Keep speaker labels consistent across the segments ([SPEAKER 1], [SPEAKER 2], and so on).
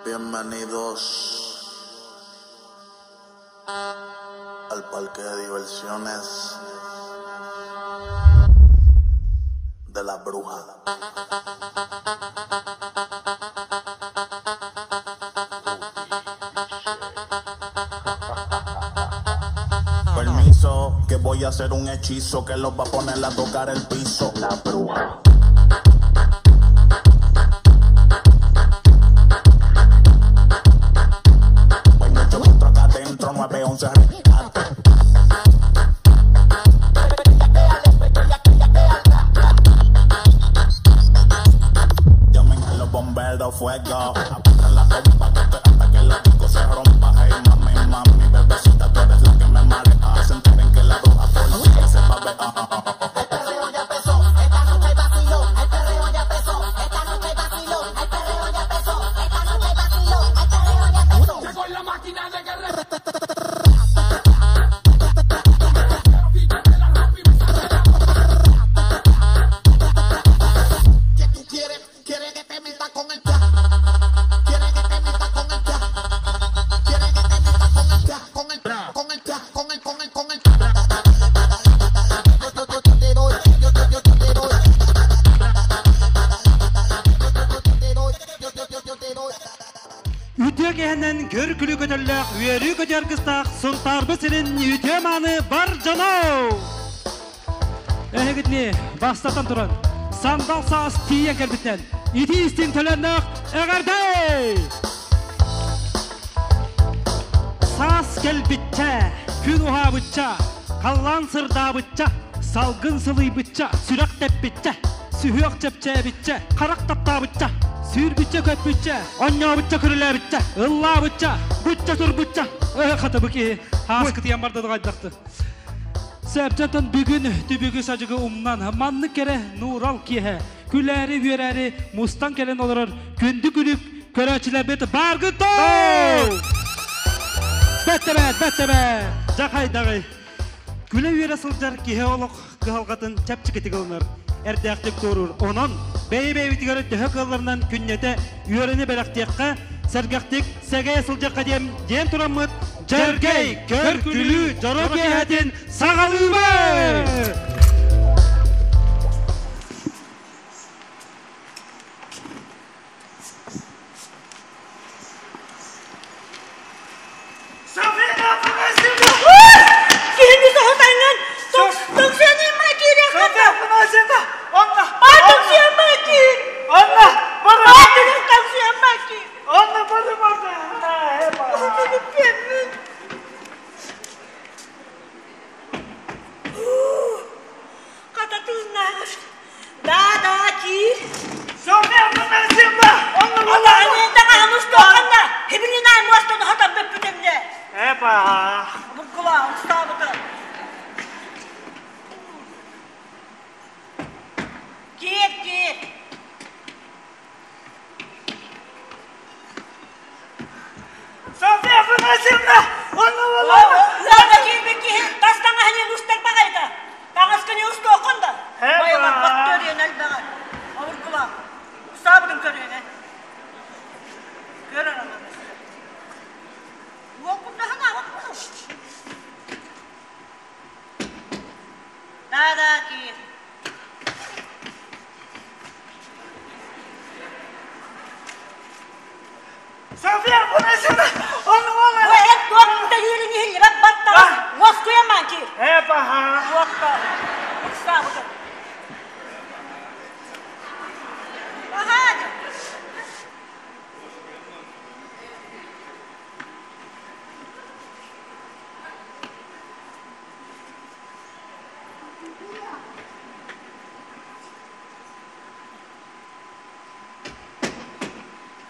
[SPEAKER 1] Bienvenidos al parque de diversiones de la bruja. Permiso, que voy a hacer un hechizo que los va a poner a tocar el piso. La bruja. Hay mucho monstruo acá adentro, 911 rescate. Llamen a los bomberos, fuego. Apunta la pompa que esto es hasta que la disco se rompa. Hey, mami, mami, bebecita, tú eres la que me marea. Se enteren que la bruja por ti que se va a ver.
[SPEAKER 2] El perreo ya empezó, esta noche hay vacilón. El perreo ya empezó, esta noche hay vacilón. El perreo ya empezó, esta noche hay vacilón. El perreo ya empezó.
[SPEAKER 3] Llegó la máquina de guerra.
[SPEAKER 2] ¿Qué tú quieres? ¿Quieres que te meta con el pla? ¿Quieres que te meta con el pla? ¿Quieres que te meta con el pla? Con el pla, con el pla, con el, con el, con el pla. Yo, yo, yo, yo te doy, yo, yo, yo, yo te doy. Yo, yo, yo, yo te doy, yo, yo, yo, yo te doy.
[SPEAKER 4] Үтүө киһинэн көр-күлүү көтөллөөх, үөрүү көтөр кыстаах, Сунтаарбыт сирин үтүө мааны бар дьоно! Эһигитини бастатан туран, сандал саас тиийэн кэлбитинэн, итии истиҥ төлөннөөх эҕэрдэ! Саас кэлбиччэ, күн уһаабычча, халлаан сырдаабычча, салгын сылыйбычча, сүрэх тэппиччэ, сүһүөх чэпчээбиччэ, харах таптаабычча, сүүрбүччэ көппүччэ, онньообучча көрүлээбиччэ, ыллаабычча, бучча турбучча, хата бу киһи ааскытыйан барда дыгайдахты. Сәптәтен бүгүн түбүгү сажыгы умнан, маннык кэрэ нуурал киэһэ, күлээри үөрээри мустан кэлэн олорор күндү күлүк көрөөчүлэрбит бааргыт доо! Бэттэ-бэт, бэттэ-бэт, жахайдагы. Күлэ үөрэ сылдьар киһи олох кыһалҕатын чэпчэкитик ылынар, эрдээхтик туоруур. Онон бэйэ-бэйэбитигэр төһө кыалларынан күннэтэ үөрэни бэлэхтиэххэ, сэргэхтик сэгэйэ сылдьыахха диэн диэн тураммыт Дьэргэй көр күлүү дьоро киэһэтин саҕалыыбыт!
[SPEAKER 5] София Афанасьевна!
[SPEAKER 6] Киһини соһутаҥҥын тоҥсуйаныма киириэххин
[SPEAKER 5] София Афанасьевна! Онно!
[SPEAKER 6] А тоҥсуйама киир!
[SPEAKER 5] Онно! Бары!
[SPEAKER 6] А тоҥсуйама киир!
[SPEAKER 5] Онно бары барды!
[SPEAKER 6] Бүппүөммүн! Хата тыыннааҕыр. Да-да киир.
[SPEAKER 5] София Афанасьевна! Онно
[SPEAKER 6] Ата таҥаһын устуохханна. Хибининай муостаны хатан бүппүтүмне.
[SPEAKER 5] Эпа!
[SPEAKER 6] Буркула устаабыта. Киир, киир.
[SPEAKER 5] София Афанасьевна! Онно буолла!
[SPEAKER 6] Ыарда киирбит киһи тас таҥаһын устар баҕайыта. Таҥаскын устуоххун да. Байылар бактөрүйэн элбэҕэ. Обургула. Устаабытын көрүөнэ. Көр араман. Уолкундаһын аҕат Да-да киир.
[SPEAKER 5] София Афанасьевна! Онно буолла!
[SPEAKER 6] Ой, туох тэйиирин иһиллибэт баттаҕас. Уоскуйамаан киир.
[SPEAKER 5] Эпа!
[SPEAKER 6] Уокка. Устаабытын. Аһаа.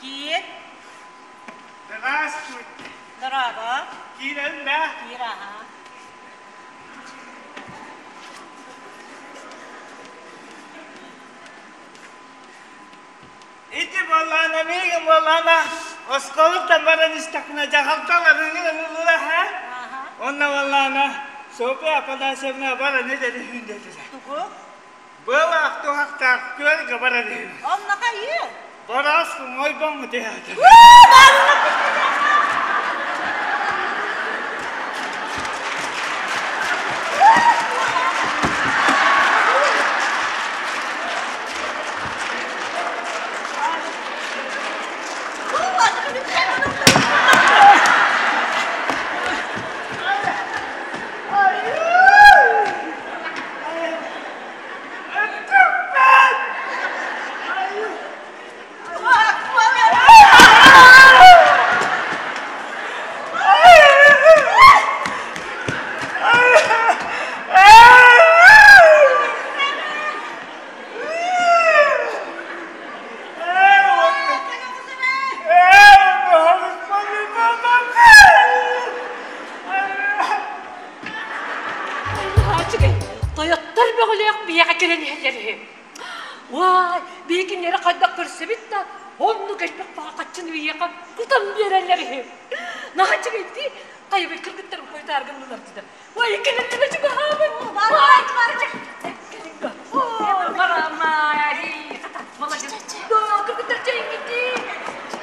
[SPEAKER 6] Киир.
[SPEAKER 5] Здравствуйте!
[SPEAKER 6] Дорообо.
[SPEAKER 5] Киирэн да?
[SPEAKER 6] Киир аһаа.
[SPEAKER 5] Ити буоллаана, миигин буоллаана, оскуолаттан баран истэхпинэ дьаһалталарын ылла ха?
[SPEAKER 6] Аха.
[SPEAKER 5] Онно буоллаана, Софья Афанасьевна баран этэр үһүн диэтилэр.
[SPEAKER 6] Тугу?
[SPEAKER 5] Быалаах туһахтаах күөлгэ баран үһү.
[SPEAKER 6] Онно хайыы?
[SPEAKER 5] Барааскын ойбоҥҥу түһээтэ.
[SPEAKER 3] Тойоттор бөҕөлөөх биһиэхэ кэлэн иһэллэр үһү. Уай, биһи кинилэри хайдах көрсөбүт да, оннук элбэх баҕа хаччыны биһиэхэ кутан биэрэллэр үһү. Наһаа үчүгэйдии, хайабый кыргыттарым хойутааргын ылар дии. Ой, кэлин чугаһаабыт. Ой, Кыргыттар чэйиҥҥитии.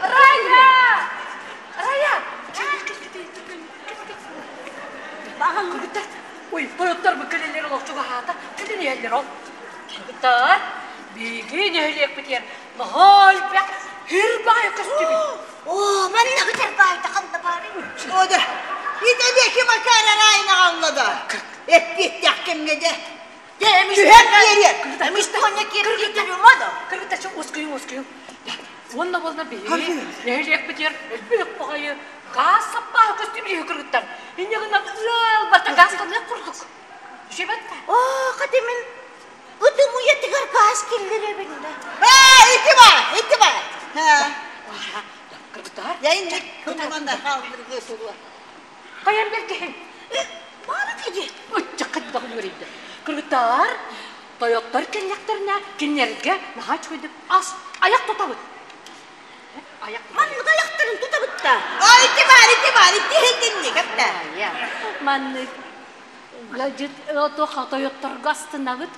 [SPEAKER 3] Рая! Рая! Кыргыттар, ой, тойоттор бу кэлэллэр олох чугаһаата, кэлэн иһэллэр ол. Кыргыттар, биһиги нэһилиэкпитигэр наһаа элбэх хир баайа көстүбүт.
[SPEAKER 6] Оо, манна хытар баайда ханна баарый?
[SPEAKER 7] Ода, итэлиэки Макар Райна аллада. Эппиэттээх кэмҥэ дэ. Түһэн биэриэ.
[SPEAKER 6] Эмис тоня киэр умада.
[SPEAKER 3] Кыргыттар, ускуйуҥ, ускуйуҥ. Уонна буолла биһиги нэһилиэкпитигэр элбэх баҕайы гаас саппааһы көстүбүт кыргыттар. Инньэ гынан ыал барыта гаастаныах курдук. Үчүгэйбэт
[SPEAKER 6] Оо, хата мин ытым уйатыгар гаас киллэрэбин да.
[SPEAKER 7] Ээ, ити бар, ити бар.
[SPEAKER 3] Кыргыттар.
[SPEAKER 7] Я инник кымманда хаалдыргы туруа.
[SPEAKER 3] Хайан бэргэһин.
[SPEAKER 6] Бары киһи.
[SPEAKER 3] Ычча хайдах үөрүйдэ. Кыргыттар, тойоттор кэллэхтэринэ кинилэргэ наһаа үчүгэйдик ас айах тутабыт. Айах
[SPEAKER 6] Маннык аяқтарын тутабыт да.
[SPEAKER 7] О, ити бар, ити бар, ити хитинник эптэ.
[SPEAKER 3] Маннык ыалдьыт туох тойотторго астынабыт,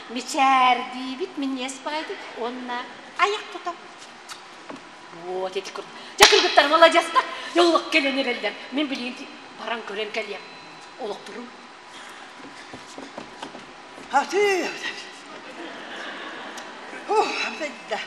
[SPEAKER 3] мичээрдиибит, минньиэс баҕайытык уонна айах тутабыт. Вот эти курдук. Дьэ кыргыттар маладьыастар, олох кэлэн эрэллэр. Мин билигин баран көрөн кэлиэм. Олохторум.
[SPEAKER 7] Хаты. Ух, да.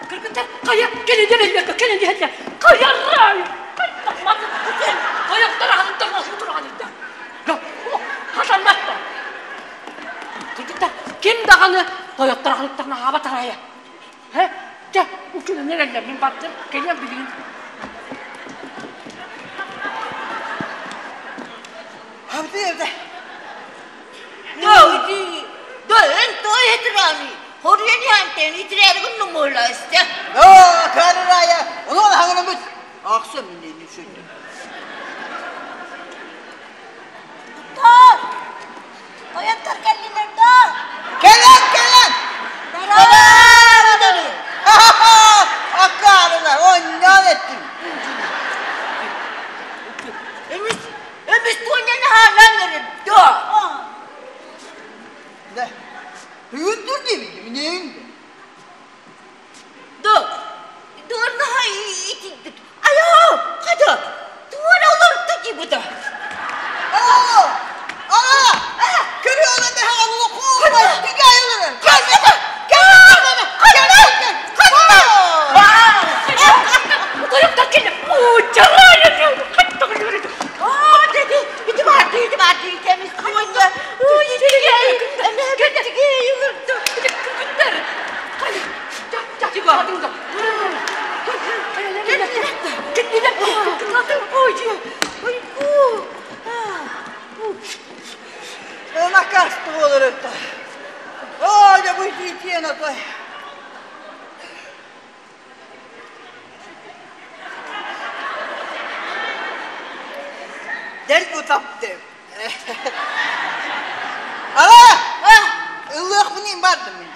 [SPEAKER 3] Кыргыттар, хайа, кэлин эрэллэр, кэлин иһэллэр. Хайа, рай! Тойоттор аһылыктар оһутураҕан илдэ. Хатаннатта. Кыргыттар, ким даҕаны тойоттор аһылыктарына аһаабат арайа. Хэ, дьэ, үчүгэн эрэллэр, мин бардым, кэлиэм билигин.
[SPEAKER 7] Хабды
[SPEAKER 6] Да, ити, да, эн той этирани. Хорьяни хантен итирэргин нумуласта.
[SPEAKER 7] Оо, Карарая, онон хаҥынымыт. Ахса миннени сүндү.
[SPEAKER 6] Тор! Тойоттор кэллилэр да.
[SPEAKER 7] Кэлэн, кэлэн! Кэлэн! Аккаарылар, онньоон эттим.
[SPEAKER 6] Эмис, эмис туоняны хаалан эрим, да.
[SPEAKER 7] Да. Бүгүн тур диэбит, минеин.
[SPEAKER 6] Да. Дорнаха итиддик. Айоо, хата. Туора олорто дибута.
[SPEAKER 7] Оо! Аа! Көрү олан да хаалы куубай, тигай олорор. Кэл, кэл, кэл, кэл,
[SPEAKER 3] Тойоттор кэллэ. Оо, чарайа, хаттах үөрү.
[SPEAKER 6] Оо, деди, ити барды, ити барды, эмис туоня. Ой, итигей, эмэ битигей олорду.
[SPEAKER 3] Кыргыттар. Хайа, ча, ча, Кэллилэр. Ой,
[SPEAKER 6] Ой, бу.
[SPEAKER 7] Накасты олорор. Оо, да бу тиена той. Дел утапты. Ала! Ыллыах мин бардым мин.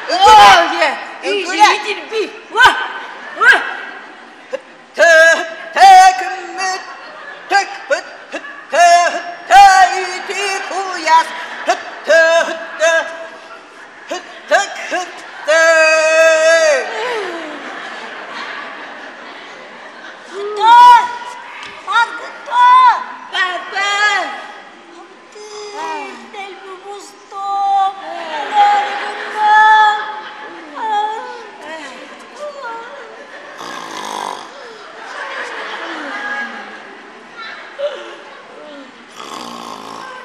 [SPEAKER 6] Оо, е.
[SPEAKER 7] Үҥкүүлэ.
[SPEAKER 6] Итирби. Ва! Ва!
[SPEAKER 7] Тэ тэ күммүт төкпүт тэ тэ ити куйаас тэ тэ тök тэ.
[SPEAKER 6] Кытта! Аргытта! Папа! Дэлби бустум! Өлөөрү гынным!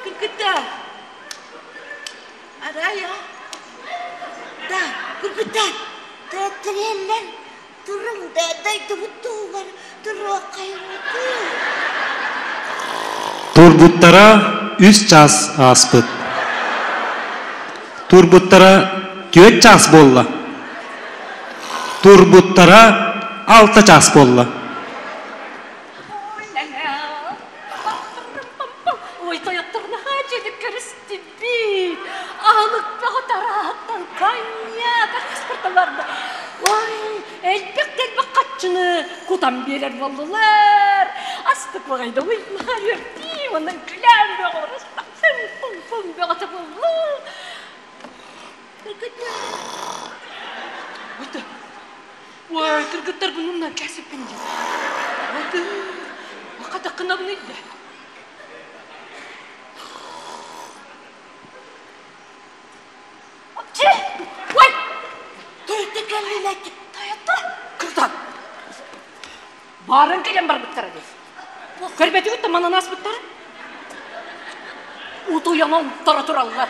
[SPEAKER 6] Кыргыттар! Арая!
[SPEAKER 7] Да, кыргыттар! Тириэллэр туруҥ да дойдубут туһугар туруоххайыҥытыы.
[SPEAKER 4] Турбуттара үс чаас ааспыт. Турбуттара түөрт чаас буолла. Турбуттара алта чаас буолла.
[SPEAKER 3] Ой, тойоттор наһаа дьиэни көрүстүбүт. Аһылыкпаҕа тарааттан коньяк аспырталарда. Ой, элбэх элбэх хаччыны кутан биэрэр буоллулар. Астык баҕайда ой, наһаа үөрдүү, онон күлээн бөҕө пум пум бөҕөтө буоллум. Ой, кыргыттар бунуннан кэсиппин дии. Хатаккынабын ыйда. Ой!
[SPEAKER 7] Тойотто кэллилэр.
[SPEAKER 3] Тойотто? Кырдан. Баарын кэлэн барбыттара дии. Көрбөтүгүт да манан ааспыттара. Утуйан торо тураллар.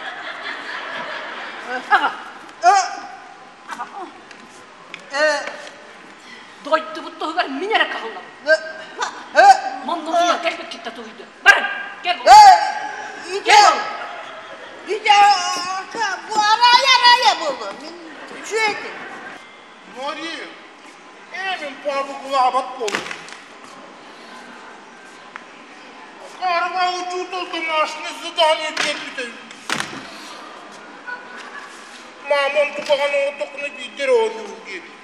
[SPEAKER 3] Аҕа. Дойдубут туһугар мин эрэ кыһаллабын. Манна утуйан кэлбиккит да туһуйду. Барын, кэл. Кэл.
[SPEAKER 7] Бу арая арая буолуо. Мин үчүгэй.
[SPEAKER 2] Мария, эмин пабы кулаабат буолу. Карга учуутал домашний задание биэрбитэ. Мамам кубаҕан оҥордоххуна биирдэ эрэ оонньуурум диэбит.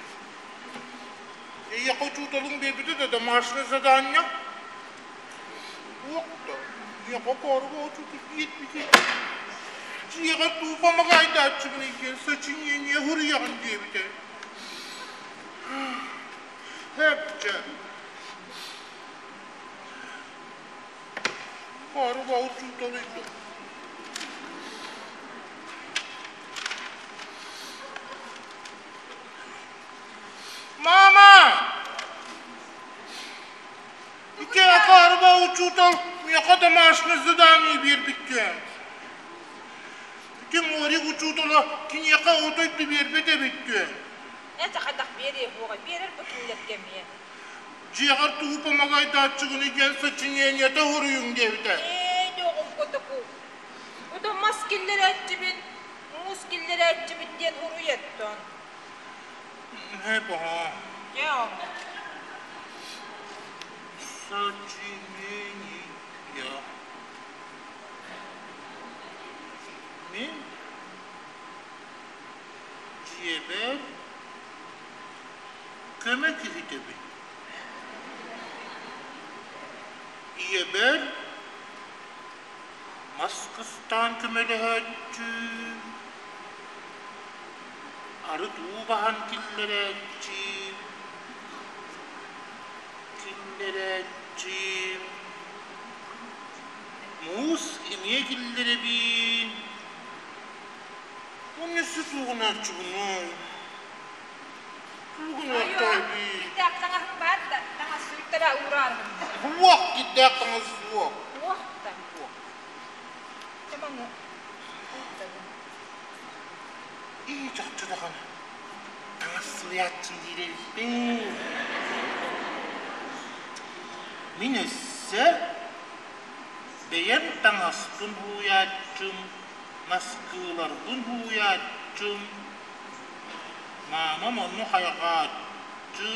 [SPEAKER 2] Эйиэхэ учууталыҥ биэрбитэ да домашнее задание? Туох да, миэхэ каарга учуутал биэрбитэ. Дьиэҕэ туу помогайдааччыбын диэн сочинение суруйаҕын диэбитэ. Һэпчэ. Каарга учуутал ыйда. Мама! Ити акаарыба учуутал миэхэ домашнее задание биэрбиккэ. Ити морик учуутала киниэхэ отой да биэрбэт эбит
[SPEAKER 8] Ээ, хайдах биэриэ буоҕай, биэрэр бу кинилэргэ эмиэ.
[SPEAKER 2] Дьиэҕэр тугу помогайдааччыгыный диэн сочинениета суруйуҥ диэбитэ.
[SPEAKER 8] Ээ, дьоҕум котоку. Ото мас киллэрээччибин, муус киллэрээччибин диэн уруйаттон.
[SPEAKER 2] Ээ, баҕа.
[SPEAKER 8] Дьэ, онно.
[SPEAKER 2] Сочинение. Мин дьиэбэр көмө киһитэбин. Ийэбэр мас кыстаан көмөлөһөөччү, арыт уу баһан киллэрээччи, киллэрээччи, муус эмиэ киллэрэбин. Онньусу тугунааччыбыный? Тугунааттаабый?
[SPEAKER 8] Кирдээх таҥаһыҥ баар да, таҥас суруйтара уураарбын.
[SPEAKER 2] Суох, кирдээх таҥас суох.
[SPEAKER 8] Суох да. Дьэ маны ыыттабын.
[SPEAKER 2] Ии, чахчы даҕаны. Таҥас сылыйааччым диир эбиппин. Мин өссө бэйэм таҥаспын һууйааччым, наскыыларбын һууйааччым, маамам онно хайҕааччы.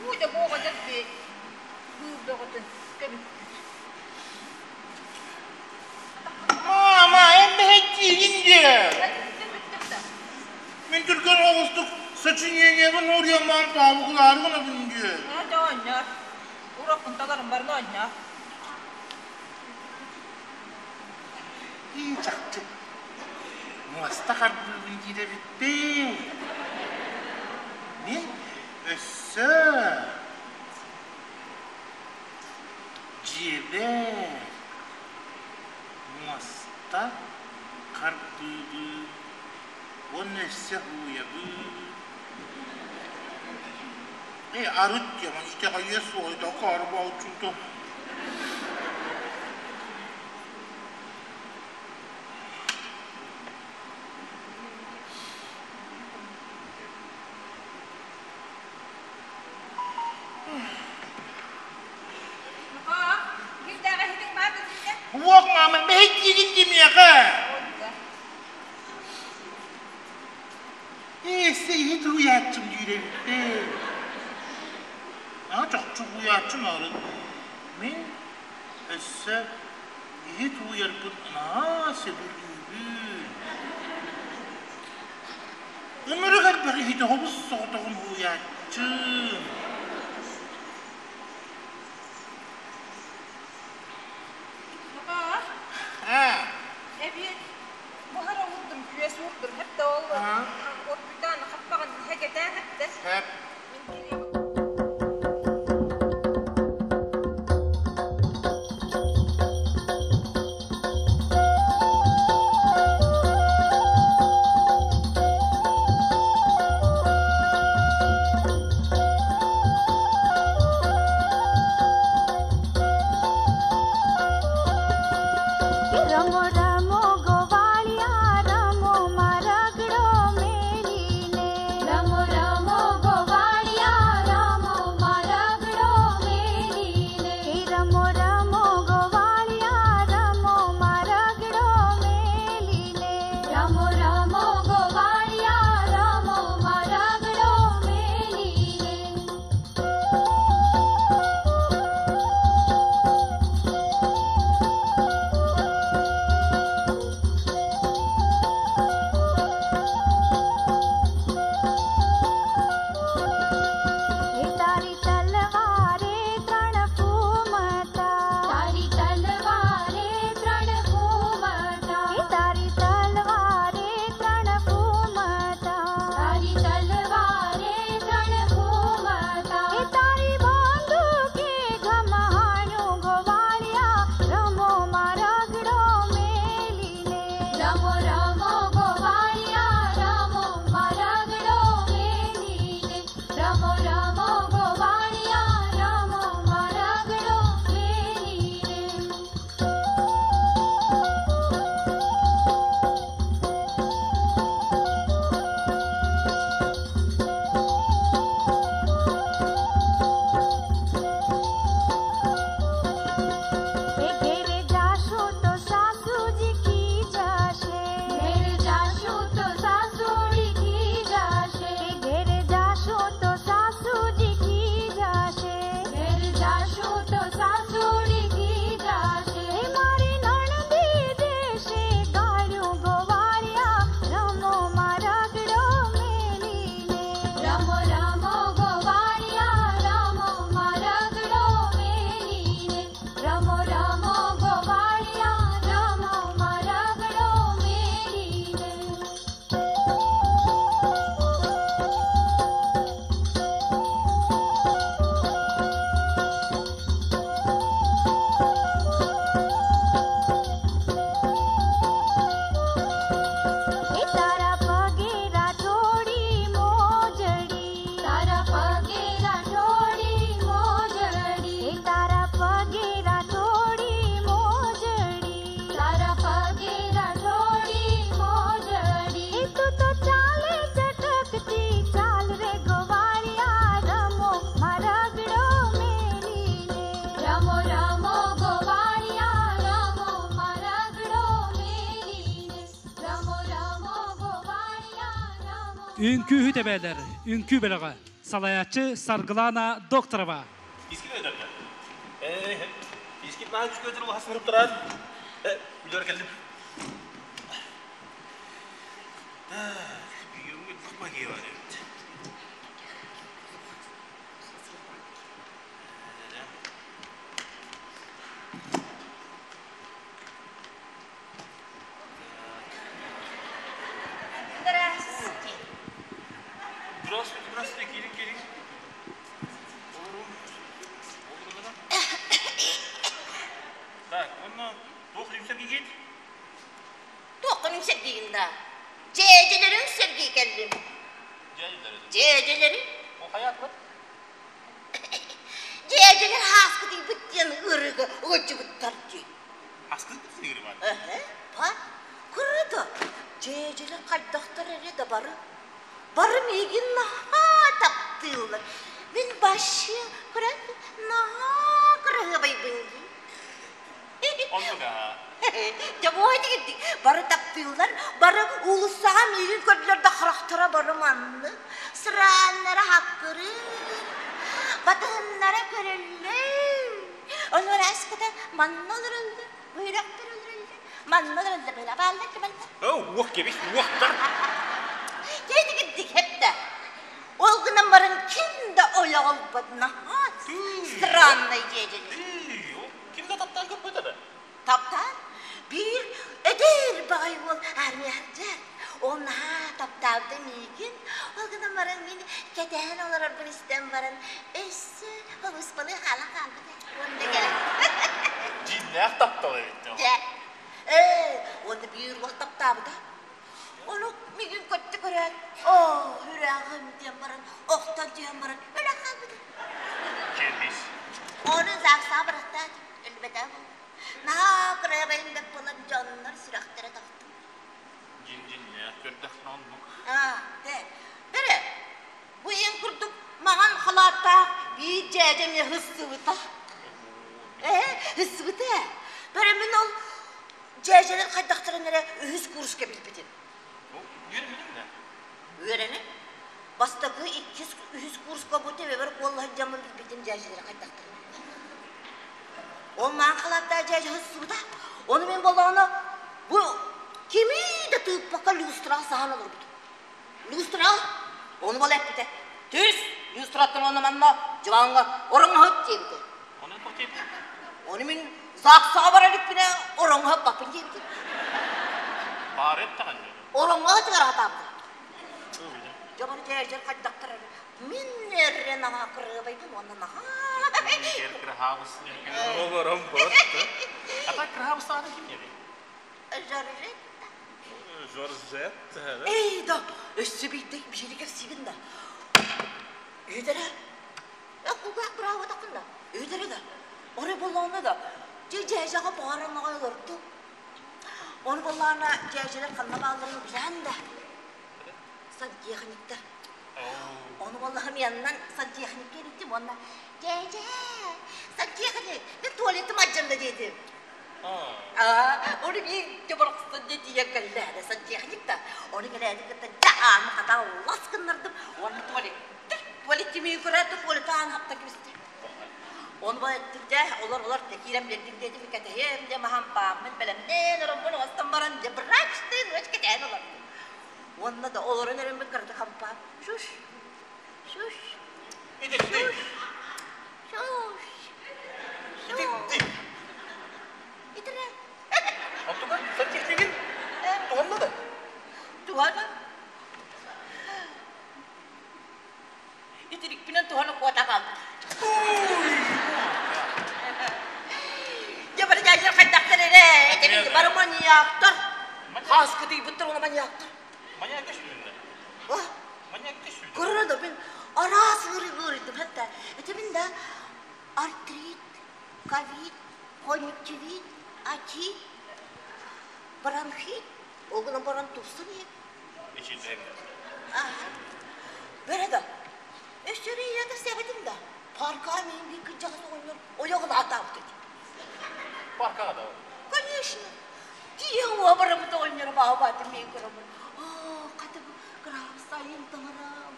[SPEAKER 8] Уу да буоҕа дэлби быыл бөҕөтүн көбүппүт.
[SPEAKER 2] Маама, эн мэһэйдиигин
[SPEAKER 9] оҕустук сочинениебын уруйаммаан таабыгылаары гынабын диэ.
[SPEAKER 8] Ээ, оонньоор. Уроккун толорун барын оонньоо.
[SPEAKER 9] Ии, чахчы. Муоста харбыыбын диир эбиппин. Мин өссө дьиэбэр муоста харбыыбын уонна өссө һууйабын. Ээ, арыт диэҕин итэҕэйиэ суоҕа итакаары баалчыта. Уох, мама, мэһэйдиигин кимиэхэ? Ээ, иһит уйааччым диир эбиппин. Аа, чахчы уйааччым арыт. Мин өссө иһит ууйарбын наһаа сөбүлүүбүн. Ынырык элбэх иһити хобус соҕотоҕун уһуйааччым.
[SPEAKER 8] Нукаа, эбиэт буһар уурдум, күөс уурдум, хэп да ол оргуйдаан хаппаҕын хэгэтээ хэптэ.
[SPEAKER 9] Хэп.
[SPEAKER 8] Мин кириэм.
[SPEAKER 2] રમો રમો ગોવાળિયા રમો મારા ગળો મેલીને, રમો રમો ગોવાળિયા રમો મારા ગળો મેલીને, રમો રમો ગોવાળિયા રમો મારા ગળો મેલીને, રમો રમો ગોવાળિયા રમો મારા ગળો મેલીને. હે તારી તલવારે ત્રણ ફૂમતા, તારી તલવારે ત્રણ ફૂમતા, હે તારી તલવારે ત્રણ ફૂમતા, તારી તલવારે ત્રણ ફૂમતા, હે તારી બંદૂકે ઘમહાણ્યું ગોવાળિયા રમો મારા ગળો મેલીને, રમો રમો ગોવાળિયા રમો મારા ગળો મેલીને, રમો રમો ગોવાળિયા રમો મારા ગળો મેલીને. એ ઘેરે જાશો તો સાસુજી કી જાશે, ઘેરે જાશો તો સાસુડી કી જાશે, ઘેરે જાશો તો સાસુજી કી જાશે, ઘેરે જાશો તો સાસુડી કી જાશે, મારી નણંદી દેશે ગાળ્યું ગોવાળિયા રમો મારા ગળો મેલીને, રમો રમો ગોવાળિયા રમો મારા ગળો મેલીને, રમો રમો ગોવાળિયા રમો મારા ગળો મેલીને. એ તારા પગે રાઠોડી મોજડી, તારા પગે રાઠોડી મોજડી, એ તારા પગે રાઠોડી મોજડી, તારા પગે રાઠોડી મોજડી, એ તું તો ચાલે ચટકતી ચાલ રે ગોવાળિયા રમો મારા ગળો મેલીને, રમો રમો ગોવાળિયા રમો મારા ગળો મેલીને, રમો રમો ગોવાળિયા રમો.
[SPEAKER 4] Үҥкүүһүт эбээлэр, үҥкүү бөлөҕө. Салайааччы Саргылана Докторова.
[SPEAKER 10] Искин өйдөргө. Э, искин маа күскөтөр улахас сырып турар. Э, билер келдим. Туспа киһи бар эбит.
[SPEAKER 6] Здравствуйте.
[SPEAKER 10] Здравствуйте, здравствуйте, киирин, киирин. Олорун. Олорун Так, онно туох үҥсэргигит?
[SPEAKER 6] Туоххун үҥсэргиигин да? Дьээдьэлэри үҥсэргии кэллим.
[SPEAKER 10] Дьээдьэлэри?
[SPEAKER 6] Дьээдьэлэри.
[SPEAKER 10] Ол хайаатылар?
[SPEAKER 6] Дьээдьэлэр һааскытыйбыт диэн ыарыыга ыалдьыбыттар дии.
[SPEAKER 10] Һааскытыйбыт диэн ыарыы баар?
[SPEAKER 6] Эһэ, баар. Кыра да, дьээдьэлэр хайдахтар эрэ да бары. Бары миигин наһаа таптыыллар. Мин вообще кыра наһаа кыраһыабайбын дии.
[SPEAKER 10] Оннук аа.
[SPEAKER 6] Дьобуой дигирдик бары таптыыллар, бары уулуссаҕа миигин көрдүлэр да харахтара бары маннык, сырааннара хаккырыы, батыһыннара көрөллөр. Ону араската манна олороллор, быйрахтар олороллор, манна олороллор, быра бааллар да манна.
[SPEAKER 10] Оо, уох кэбис, уохтар.
[SPEAKER 6] Дьэ дигирдик хепте. Ол гынан баран ким да ойоҕо ылбат наһаа странный дьиэдьэлэр.
[SPEAKER 10] Ким да таптаан көрбөтө да?
[SPEAKER 6] Таптаан? Биир эдэр баҕайы уол армия сылдьар. Ол наһаа таптаабыта миигин. Ол гынан баран мин кэтэһэн олорорбун истэн баран өссө холуспалыы хаалан хаалбыта. Уонна кэлэн.
[SPEAKER 10] Дьиҥнээх таптал эбит.
[SPEAKER 6] Дьэ. Ээ, уонна биир уол таптаабыта. Ону миигин көттө көрөөт, оо, үрэҕим диэн баран, охтон түһэн баран өлөн хаалбыта.
[SPEAKER 10] Кэбис.
[SPEAKER 6] Ону ЗАГСаҕа бырахтаат, өлбөтөх. Наһаа кырыабайын бэт буолан дьоннор сүрэхтэрэ тохтуу.
[SPEAKER 10] Дьин-дьиннээх көрдөхпүнэ оннук.
[SPEAKER 6] Аа, дэ. Бэрэ, бу иин курдук маҥан халааттаах биир дьээдьэ эмиэ һыссыбыта. Ээ, һыссыбыта. Бэрэ мин ол Дьээдьэлэр хайдахтарын эрэ үһүс курска билбитим.
[SPEAKER 10] Үөрэммитиҥ да?
[SPEAKER 6] Үөрэнэн. Бастакы, иккис, үһүс курска бу төбөбөр куоллаһын дьоммун билбитим дьээдьэлэри хайдахтарын. Ол маан халааттаах дьээдьэ сыссыбыта. Ону мин боллоҕуна бу кими да тыыппакка люстраҕа саһан олорбутум. Люстраҕа? Ону бала эппитэ. Түс, люстраттан уонна манна дьыбаҥҥа ороҥҥоһут диэбитэ.
[SPEAKER 10] Ону туох диэбитэ?
[SPEAKER 6] Ону мин ЗАГСаҕа бара иликпинэ ороҥҥоһуппаппын диэбитим.
[SPEAKER 10] Баары эттэҕин
[SPEAKER 6] Ороҥҥо тыгар хатаабыта. Дьобор дьээдьэр хайдахтар эрэ мин эрэ наһаа кырыабайбын уонна наһаа
[SPEAKER 10] Эр кыраһаабыс олорон бот. А так кыраһаабыс аата ким диэби?
[SPEAKER 6] Жоржетта.
[SPEAKER 10] Жоржетта, да?
[SPEAKER 6] Эй да, өссө биирдэ биири кэпсиибин да. Үөдэрэ Кулгаах быраабатаххын да, өйдөрө да, орой буоллаҕына да, дьэ дьээдьэҕэ баҕаран аҕай олордум. Ону буоллаҕына дьээдьэлэр ханна баалларын билээн да, сантехниктар. Ону буоллаҕым янынан сантехникка илдьим уонна дьээдьэ, сантехник, мин туалетым алдьанна диэтим. Аа, ону биир дьоборохсун дьэ тиийэн кэллэ, сантехник да. Ону кэлээти кытта дьэ ааны хата лас гыннардым уонна туалет Политимии көрөөт туалетаан хапта кибисте. Оны бу дьэ олор олор киирэн биэрдим диэтим кэтэһиэм дьэ маһам пааммын бэлэмнээн ороммун оҥостон баран дьэ брачный ночь кэтээн олордум. Уонна да олорон эрэммин кырата хампаан шуш шуш шуш шуш шуш Итирэ.
[SPEAKER 10] Онтука сантехнигин туһанна да?
[SPEAKER 6] Туһана. Итирикпинэн туһаны куота хаалбыт. Дьэ бары дьайсар хайдахтар эрэ, этэбин бары маньяктар. Хааскытыйбыттар уонна маньяктар.
[SPEAKER 10] Маньякка сүрүннэ. Маньякка сүрүннэ.
[SPEAKER 6] Көрөр да мин араас ыарыы ыарыйдым хатта. Этэбин да артрит, ковид, конъюнктивит, отит, бронхит, ол гынан баран тупсан иһэ. Бэрэ да, өссө ийэтэ сэбэтим да, паркаҕа миин биир кырдьаҕас оҕонньор ойоҕун аатаабыт этэ.
[SPEAKER 10] Паркаҕа да?
[SPEAKER 6] Конечно. Тиийэн уобарабыт оҕонньоро баабаатын миин көрөбүн. Оо, хата бу кыраабысайын таҥарам.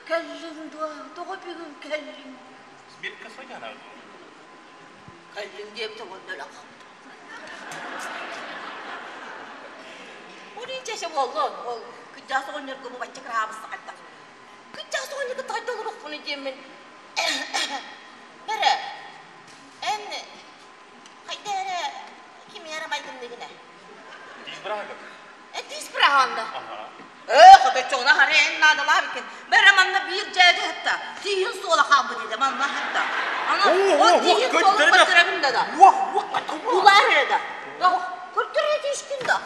[SPEAKER 6] Кэллиҥ дуо? Тоҕо бүгүн кэллиҥ?
[SPEAKER 10] Смерть сойдана.
[SPEAKER 6] Кэллиҥ диэбитэ уонна өлө хаалбыт. Ол инчэсэ буоллун, ол Кырдьаҕас оҕонньорго бу бачча кыраһаабысса хайдах? Кырдьаҕас оҕонньорго таҕайда олоруохпунуй диэммин Бэрэ, эн хайда эрэ кими эрэ майгынныгын ээ?
[SPEAKER 10] Тиис быраһагын?
[SPEAKER 6] Э, тиис быраһаанда. Ээ, хоточчоҕуна хара эн наадалаах эбиккин. Бэрэ манна биир дьээдьэ сытта. Тииһин суола хаалбыт этэ манна сытта. Аны ол тииһин суолун көрдөрөбүн да да. Улаар эрэ да. Көрдөрө тиискин да.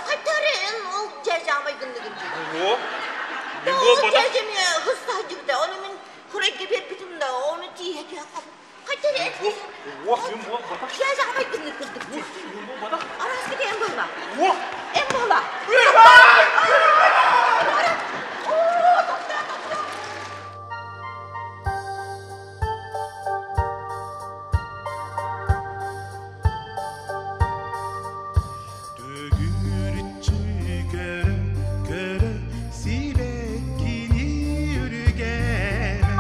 [SPEAKER 6] Хайда эрэ эн ол дьээдьэ майгынныгын дии. Ол дьээдьэ эмиэ хыста сылдьыбыта. Ону мин Курайга биэрбитим да, ону тииһэ түһэ Хайда эрэ эн Дьээдьэ майгыннык курдук дии. Араас кити эн буолла. Эн буолла.
[SPEAKER 1] Төгүрүччү көрө, көрө сибэккини үргэмэ,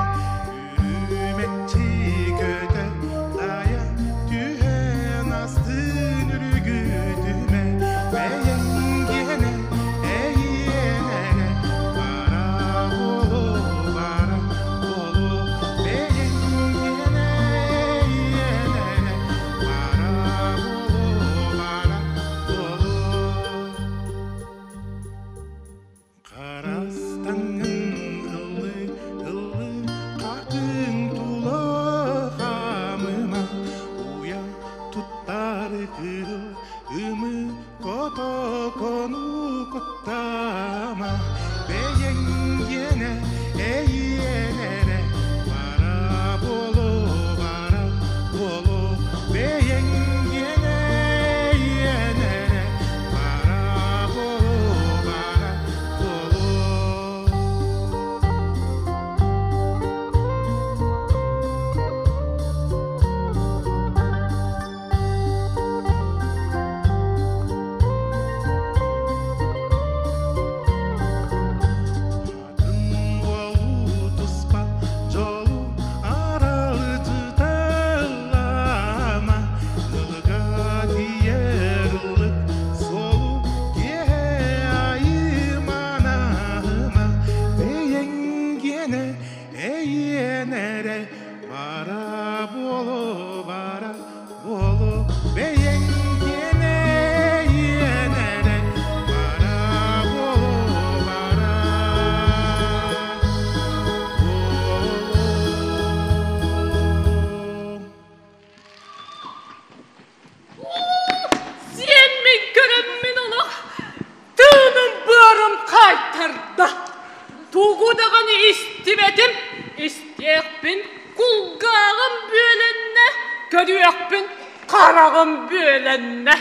[SPEAKER 1] үрүмэччи көтө дайа түһэн астын үргүтүмэ, бэйэҥ гиэнэ, эйиэнэ бара боло, бара боло, бэйэҥ гиэнэ, эйиэнэ бара боло, бара Харастаҥҥын ыллыы, ыллыы, хатыҥ тула хаамыма, уйа туттар кыыл ымы котокону куттаама, бэйэҥ гиэнэ эйиэнэ эрэ бара буолуо, бара буолуо, бэйэҥ гиэнэ эйиэнэ эрэ бара буолуо, бара буолуо. Атын уолу туспа дьолу аралдьыталлаама, ылыга тиийэр ыллык суолу киэһэ айыманаһыма, бэйэҥ гиэнэ эйиэнэ эрэ бара буолуо, бара буолуо, бэйэҥ гиэнэ эйиэнэ эрэ бара буолуо, бара буолуо.
[SPEAKER 8] Сиэммин көрөммүн олох тыыным быарым хаайтарда. Тугу даҕаны истибэтим, истиэхпин кулгааҕым бүөлэннэ, көрүөхпүн хараҕым бүөлэннэ.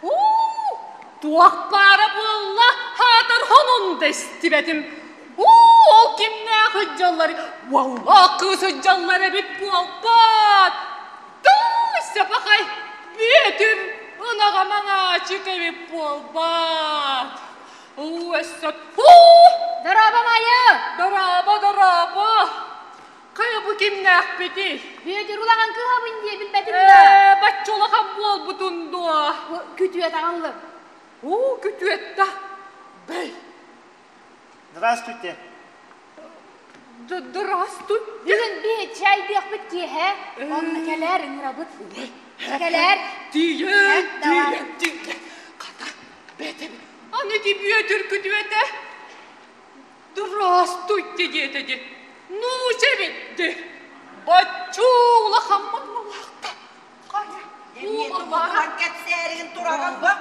[SPEAKER 8] Уу, туох баара буолла, аатар хонун да истибэтим. Уу, ол кимнээх сылдьаллар, уоллаах кыыс сылдьаллар эбит буолбат. Туу, сапахай, Бүөтүр ынаҕа маҥаачык эбит буолбат. Уу, өссө уу!
[SPEAKER 3] Дорообо, Майа!
[SPEAKER 8] Дорообо, дорообо! Хайа бу кимнээхпитий?
[SPEAKER 3] Бүөтүр улахан кыыһабын дии билбэтим да.
[SPEAKER 8] Ээ, бачча улахан буолбутун дуо?
[SPEAKER 3] Күтүөт аҕаллым.
[SPEAKER 8] Уу, күтүөттэ. Бэй.
[SPEAKER 5] Здравствуйте.
[SPEAKER 8] Здравствуй.
[SPEAKER 3] Бүгүн биһи чайдыахпыт киэһэ. Онно кэлээр ыҥырабыт. Кэлээр.
[SPEAKER 8] Тиийэн, тиийэн, тиийэн. Хата, бэтэбит. Аны ити Бүөтүр күтүөтэ. Здравствуйте диэтэ ди. Ну, чэбитти. Баччуу улахаммыт мулаахта. Хайа,
[SPEAKER 7] Улахан кэпсээригин тураҕын ба.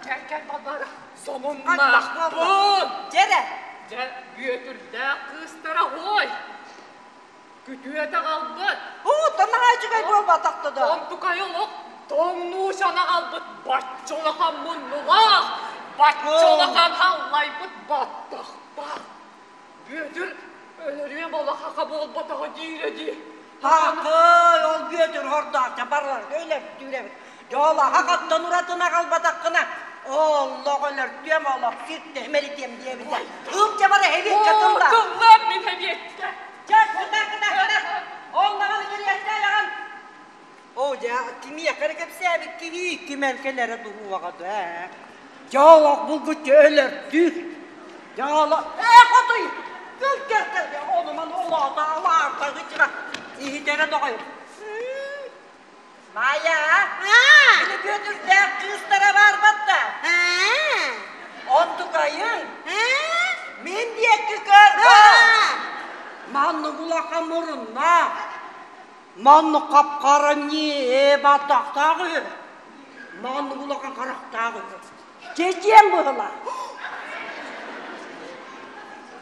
[SPEAKER 8] Кэл, кэл, Балбаара. Сонуннаахпын.
[SPEAKER 7] Дьэрэ.
[SPEAKER 8] Дьэ, Бүөтүрдээх кыыстара ой. Күтүөт аҕалбыт.
[SPEAKER 7] Уу, наһаа үчүгэй буолбатах да.
[SPEAKER 8] Онтукай олох тоҥнуучан аҕалбыт бачча улахан муннулаах, бачча улахан халлайбыт баттахтаах. Бүөтүр өлөрүөм олохаха буолбатаҕа диирэ дии.
[SPEAKER 7] Хаакый, ол Бүөтүр хордоохча барыларга өлөртүүрэбит. Дьолоһо хаттан уратын аҕалбатаххына, оллох өлөртүөм, олох сиртэһим эритиэм диэбитэ. Ылча бара эбиэккэ тылла.
[SPEAKER 8] Тыллаам мин эбиэккэ.
[SPEAKER 7] Чэ, кыта, кыта, кыта. Онноҕун кириэстэйэҕин. Оо, дьэ, кимиэхэ эрэ кэпсээбит киһи, ким эркэлэрэ дуһуоҕа да, ээ. Дьэ олох булгуччу өлөрдүүр. Дьэ олох ээ хотуй кыл кэл ону маны олоото алаарта ычыра иһитэрэ доҕойум. Майя, били Бүөтүрдээх кыыстара баар батта. Онтукайыҥ мин диэки көр Маннык улахан муруннаах, маннык хап-хара ньиэ баттахтаах үһү. Маннык улахан харахтаах үһү. Чэчиэн быһыла.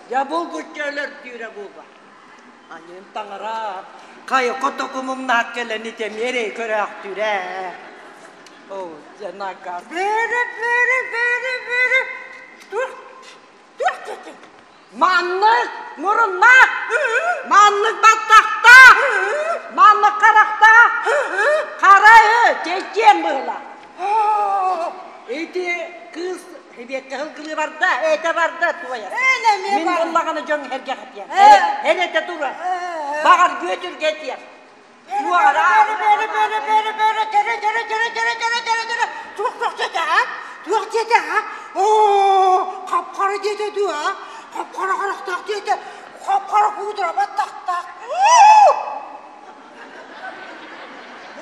[SPEAKER 7] Дьэ булгуччу өлөрдүүрэ буолла. Аньыым таҥара, хайа котоку муҥнаах кэлэн итэмиэрэй көрөөхтүүрэ. Оо, дьэ накаас.
[SPEAKER 6] Бөрө, бөрө, бөрө, бөрө. Туох, туох диэтиҥ?
[SPEAKER 7] Маннык муруннаах, маннык баттахтаах, маннык харахтаах, хара чэчиэн быһыла. Ити кыыс Эбиэккэ сылгылыы барда, этэ барда туойар. Мин буоллаҕына дьон эргэхэтиэм. Эн этэ тура. Баҕар Бүөтүргэ этиэм.
[SPEAKER 6] Бөрө, бөрө, бөрө, бөрө, бөрө, дөрө, дөрө, дөрө, дөрө, дөрө, дөрө, дөрө. Туох туох диэтэ, а? Туох диэтэ, а? Оо, хап-хара диэтэ дуу, а? Хап-хара харахтаах диэтэ, хап-хара куудара баттахтаах.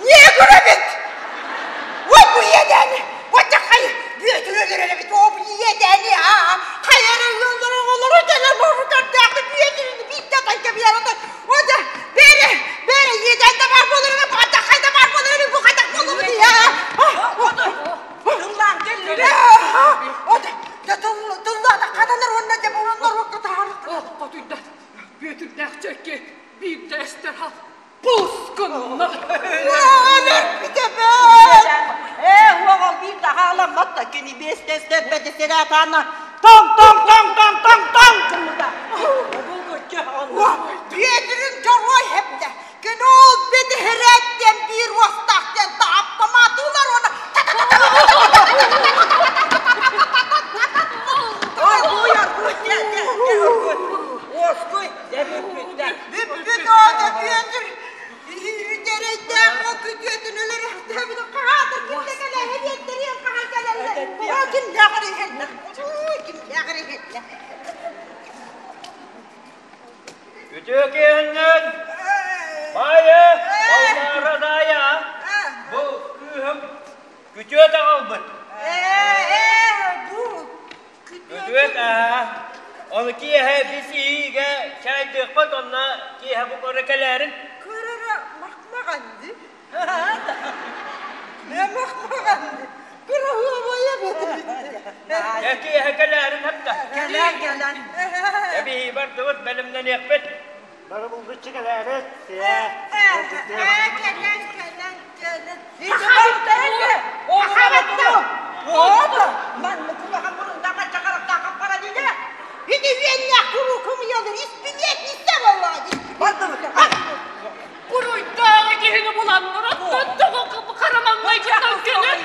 [SPEAKER 6] Не көрөбүт? Ой, бу иэдээни! Бачахай, Бүөтүр өлөрөр эбит, оо, бу иэдээни, аа! Хайа эрэ ыаллар оҕолоро кэлэн бу көрдөөхтө Бүөтүрүн биирдэ атайга биэрэ Ода, бэри, бэри, иэдээн да баар буолар эбит, бачахай да баар буолар эбит, бу хайдах буоллубут аа?
[SPEAKER 7] Тыллаан кэллилэр.
[SPEAKER 6] Ода, тыллаата хатанар уонна дьэ буоланнар уокка таһаарар.
[SPEAKER 11] Хотуйда, Бүөтүрдээх чэкки биирдэ эстэр хал Пускунна!
[SPEAKER 7] Ээ, уоҕал биир да хааламмат да кини биэс тэстэрбэти сирээтаана тоҥ тоҥ тоҥ тоҥ тоҥ тоҥ гыммыта. Булгуччу онно.
[SPEAKER 6] Бүөтүрүн дьоруой хэптэ. Кини ол бэдиһирээт диэн биир уостаах диэн таптамаатылар уонна
[SPEAKER 7] Ой, буйар, буй, дьэ, дьэ, дьэ, уоскуй, дьэ, бүппүттэ.
[SPEAKER 6] Бүппүт оҕото Бүөтүр иһиритэрэйдээх ол күтүөтүн өлөрөхтөөбүт хаһаатар кимдэ кэлэ эбиэттэриэн хаһан кэлэллэр оо кимнээх эрэ иһэллэр кимнээх эрэ иһэллэр
[SPEAKER 5] Үтүө киһиннэн Маайа, Балбаара Даайа, бу кыыһым күтүөт аҕалбыт.
[SPEAKER 6] Бу
[SPEAKER 5] Күтүөт аа, ону киэһэ бисиигэ чайдыахпыт, онно киэһэ бу көрө кэлээрин.
[SPEAKER 6] Көрөрө махмаҕанды. Махмаҕанды. Кыраһыабайа бэтибит.
[SPEAKER 5] Э киэһэ кэлээрин хатта.
[SPEAKER 7] Кэлэн кэлэн.
[SPEAKER 5] Эбии бардыбыт бэлэмнэниэхпит.
[SPEAKER 9] Бары булгуччу кэлээрит.
[SPEAKER 6] Кэлэн кэлэн кэлэн. Ити үөннээх куруук умуйалар испилиэт истэ буоллаҕа дии.
[SPEAKER 11] Буруйдааҕы киһини буланнар оттон тоҕо харамаҥнайгыттан кэлэн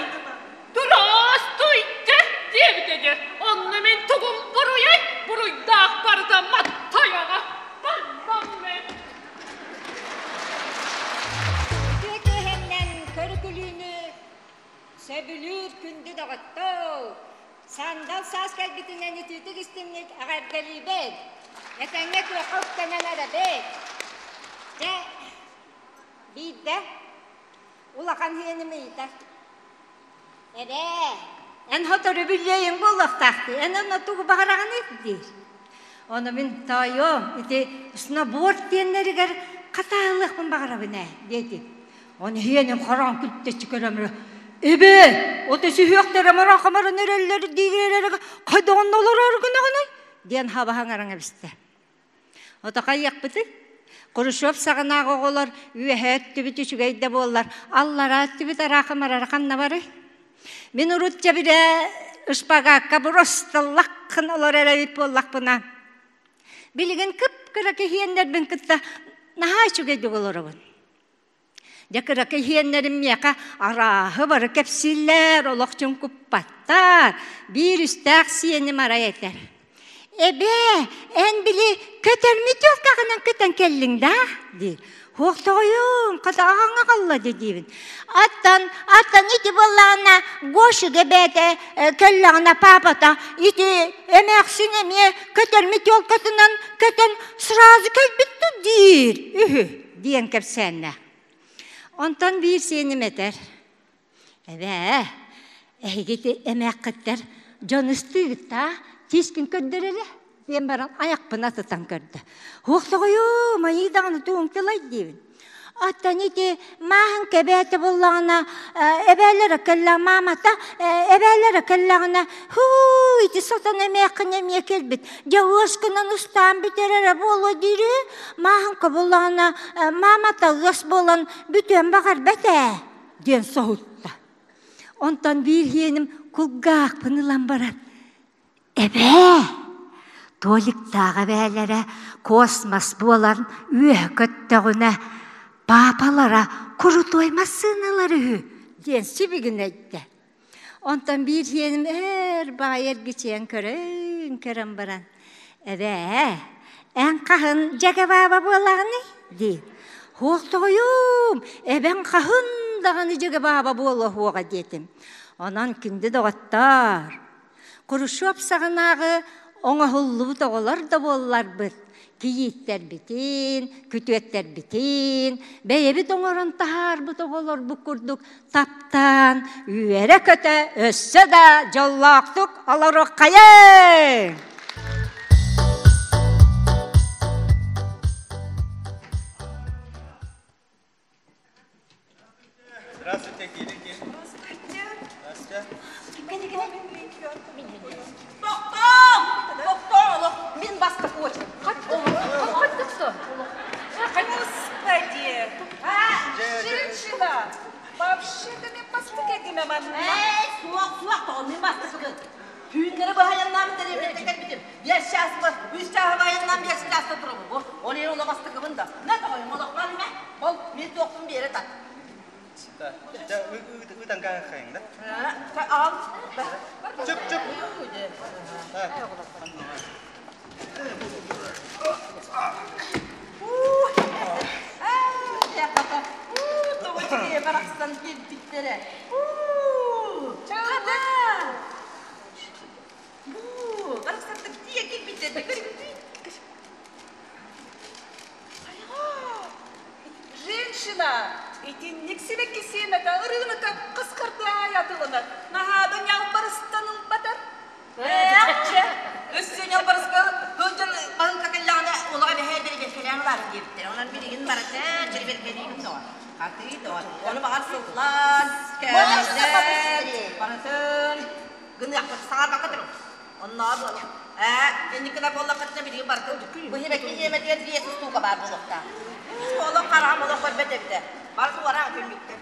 [SPEAKER 11] Здравствуйте диэбитэ дьэ. Онно мин тугум буруйай? Буруйдаах барыта маттайаҕа бардам мен.
[SPEAKER 3] Үтүө киэһэннэн көрүкүлүүнү сөбүлүүр күндү доҕоттоор! Сандал саас кэлбитинэн итиитик истиҥник эҕэрдэлиибин! Этэҥҥэ күөххэ үктэнэн эрэбит! Дьэ, биирдэ улахан иһиэним ыйытар. Эбээ, эн сотору бүлүөйүҥ буолуохтаах дии, эн онно тугу баҕараҕыный диир. Ону мин тоойуом, ити сноуборд диэннэригэр хатаалыахпын баҕарабын ээ диэтим. Ону иһиэним хороон күлтэччи көрөмрө Эбээ, ото сүһүөхтэрэ морон хамарын өрөллөр диигирэрэ хайдаҕын олорор гынаҕыный диэн хабаһаҥараҥ эбистэ. Ото хайыахпытый? Хрущев саҕанааҕы оҕолор үөһээ өттүбүт үчүгэй да буоллар, аллараа өттүбүт араахымарара ханна барый? Мин урут дьэбирэ шпагакка бросталлаххын олор эрэбит буоллахпына, билигин кып-кыра киһиэннэрбин кытта наһаа үчүгэйдик олоробун. Дьэ кыракый иһиэннэрим миэхэ арааһы бары кэпсииллэр, олох чуҥкуппаттар. Биир үстээх сиэним арай этэр. Эбээ, эн били көтөрмүтүөлкаҕынан көтөн кэллиҥ да? диир.
[SPEAKER 12] Хуох тоҕойуум, хата аҕаҥ аҕалла диибин. Аттан, аттан ити буоллаҕына Гошига бэйэтэ кэллэҕинэ паапата ити эмээхсин эмиэ көтөр метелкатынан көтөн сразу кэлбит диир үһү диэн кэпсээннээх. Онтон биир сиэним этэр. Эбээ, эһиги ити эмээххиттэр дьон ыстыыгыттаа тиискин көрдөр эрэ диэн баран айахпын атытан көрдө. Уох тоҕойуу, майыы даҕаны тугуҥ тылай диибин. Оттон ити мааһын кэбээтэ буллаҕына эбээлэрэ кэллэҕ маамата эбээлэрэ кэллэҕинэ һуу ити сатан эмээххин эмиэ кэлбит дьэ ыаскынан ыстаан бүтэрэрэ буолуо диири мааһын буллаҕына маамата ыас буолан бүтүөн баҕарбат ээ диэн соһутта. Онтон биир иэним кулгаахпын ылан баран «Эбээ, Толиктаах эбээлэрэ космос буолан үөһэ көттөҕүнэ, паапалара курутой массыыналар үһү» диэн сибигинэйдэ. Онтон биир иэним эр баҕайы эргичийэн көрөн көрөн баран «Эбээ, эн хаһын дьэгэ бааба буолаҕыный?» диир. «Суох тоҕойуум, эбэҥ хаһын даҕаны дьэгэ бааба буолуо суоҕа» диэтим. Онон күндү доҕоттоор, Хрущев саҕанааҕы оҥоһуллубут оҕолор да буолларбыт, кийииттэрбитин, күтүөттэрбитин бэйэбит оҥорон таһаарбыт оҕолорбут курдук таптаан, үөрэ-көтө өссө да дьоллоохтук олоруоххайыҥ!
[SPEAKER 10] Здравствуйте, Кири, Кири. Здравствуйте.
[SPEAKER 6] Тохтоо! Тохтоо, олох мин бастакы очередь.
[SPEAKER 8] Господи! А, женщина! Вообще-то мен бастакы этим манна.
[SPEAKER 6] Эй, суох, суох, тоҕо мин бастакы. Түүннэри баһайаннаам дэриэбинэтэ кэлбитим. Биэс чаас үс чааһы баһайаннаам биэс чааста турабын. Бу, ол иһин олох бастакыбын да. На тоҕойум олох манна. Ол мин туохпун биэрэ тат.
[SPEAKER 10] Ыытан кайын да?
[SPEAKER 6] Ал.
[SPEAKER 10] Чып чып.
[SPEAKER 6] Барахсан кэлбиттэрэ. Барахсаттар тиийэ кэлбиттэр.
[SPEAKER 8] Женщина! Итинник сибэкки сиэмэтэ ырыыныка кыскырдаай атыланар. Наһаада ньалбарыстан ылбатар.
[SPEAKER 6] Чэ, өссө ньалбарыска сылдьан баһыҥка кэллэҕинэ улаҕа бэһээ бэрибиэркэлээн ылаарын диэбиттэр. Онон билигин барыта бэрибиэркэлиибин доҕор. Хатыы доҕор. Ону баҕар сыллаан, кээһэн, барытын гыныахпыт саҥарбакка турун. Онноо буолар. Ээ, инникина буоллаххытына билигин барытын быһыбэкки иэмэтигэр биэс устуука баар буолуохтаах. Олох хараҕым олох көрбөт эбитэ. Барыты уораан күннүктэр.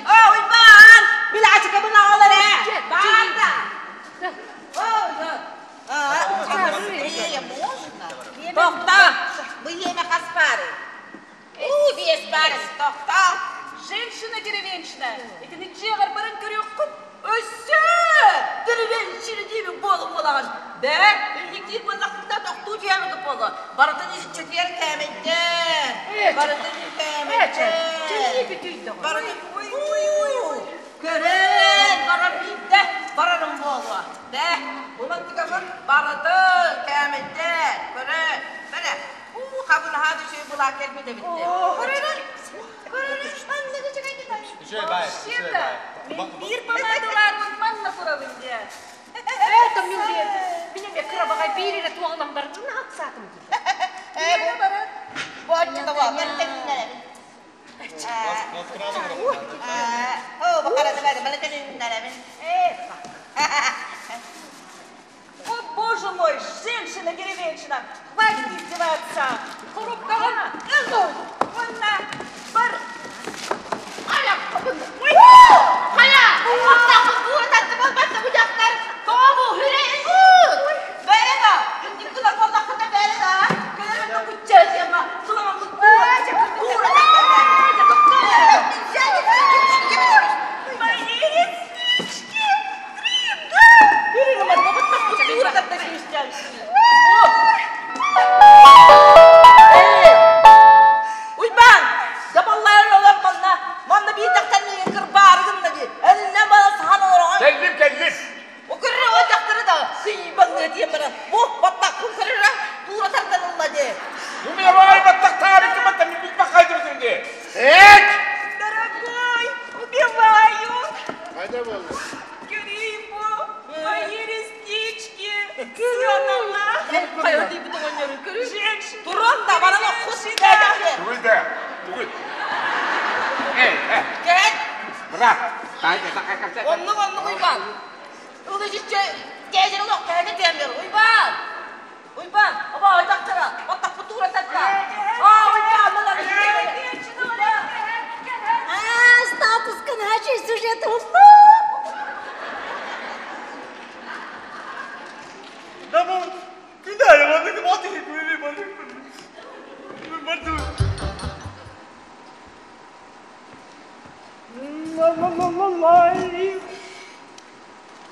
[SPEAKER 6] Оо, Уйбаан! Билаачыкабын аҕалар ээ! Баар да! Можно? Тохтоо! Бу иэмэ хас паары? Уу, биэс паары. Тохтоо!
[SPEAKER 8] Женщина деревенщина! Итини дьиэҕэр баран көрүөххүн өссө
[SPEAKER 6] деревенщина диэбит буола-буолаҕын. Бээ, инниктиир буоллахпытына тохтуу түһэбит буолуо. Барытын иччитигэр кээмэйдээ. Барытын кээмэйдээ. Барытын көрөн барар биирдэ барарым буолуо. Бээ, уматтыгабын барытын кээмэйдээ. Көрөн. Бэрэ. Уу, хабынаһаа үчүгэй былаан кэлбит эбит.
[SPEAKER 8] Вообще-то, мен биир помадаларбын манна турабын дии.
[SPEAKER 3] Это мин мин эмиэ кырабаҕай биир эрэ туоҕунан барытын аһатсаатым дии.
[SPEAKER 6] Ээ, баран. Бу оччотоҕо, мэлтэннэрэбин. Оо, бакарады бары, мэлтэннэрэбин.
[SPEAKER 8] О, боже мой, женщина деревенщина, хватит издеваться. Хрупкаҕын ыл, уонна бар.
[SPEAKER 6] Хайа! Бу дьахтар тоҕу хүрэ Бэйэна! Инниккина буоллаххына бэйэна! Кэлэрэ кучча
[SPEAKER 8] Мои реснички!
[SPEAKER 6] диэн баран, бу баттахпын көрөрө туура тардан ылла дии.
[SPEAKER 9] Умевай баттахтаары кыматтан билбэх хайдырдың дии. Эт!
[SPEAKER 8] Дорогой, убиваю!
[SPEAKER 9] Хайда болду?
[SPEAKER 8] Көрүүй бу, мои реснички! Сыанаҕа!
[SPEAKER 6] Хайа диэбит оҕонньорун көрү.
[SPEAKER 8] Женщина!
[SPEAKER 6] Туран да баран оххус
[SPEAKER 9] Тугуй да, тугуй. Эй, эй,
[SPEAKER 6] Кэт!
[SPEAKER 9] брат,
[SPEAKER 6] Оннук оннук Уйбаан. Ылы дьиччэ кээжэр олох кэһэни тиэммэр. Уйбаан! Уйбаан, оба ойдохторо, оттохпут туура татта. Аа, Уйбаан, мала
[SPEAKER 12] А, статус каначий сюжет
[SPEAKER 10] Да бу күнәйе маннык мат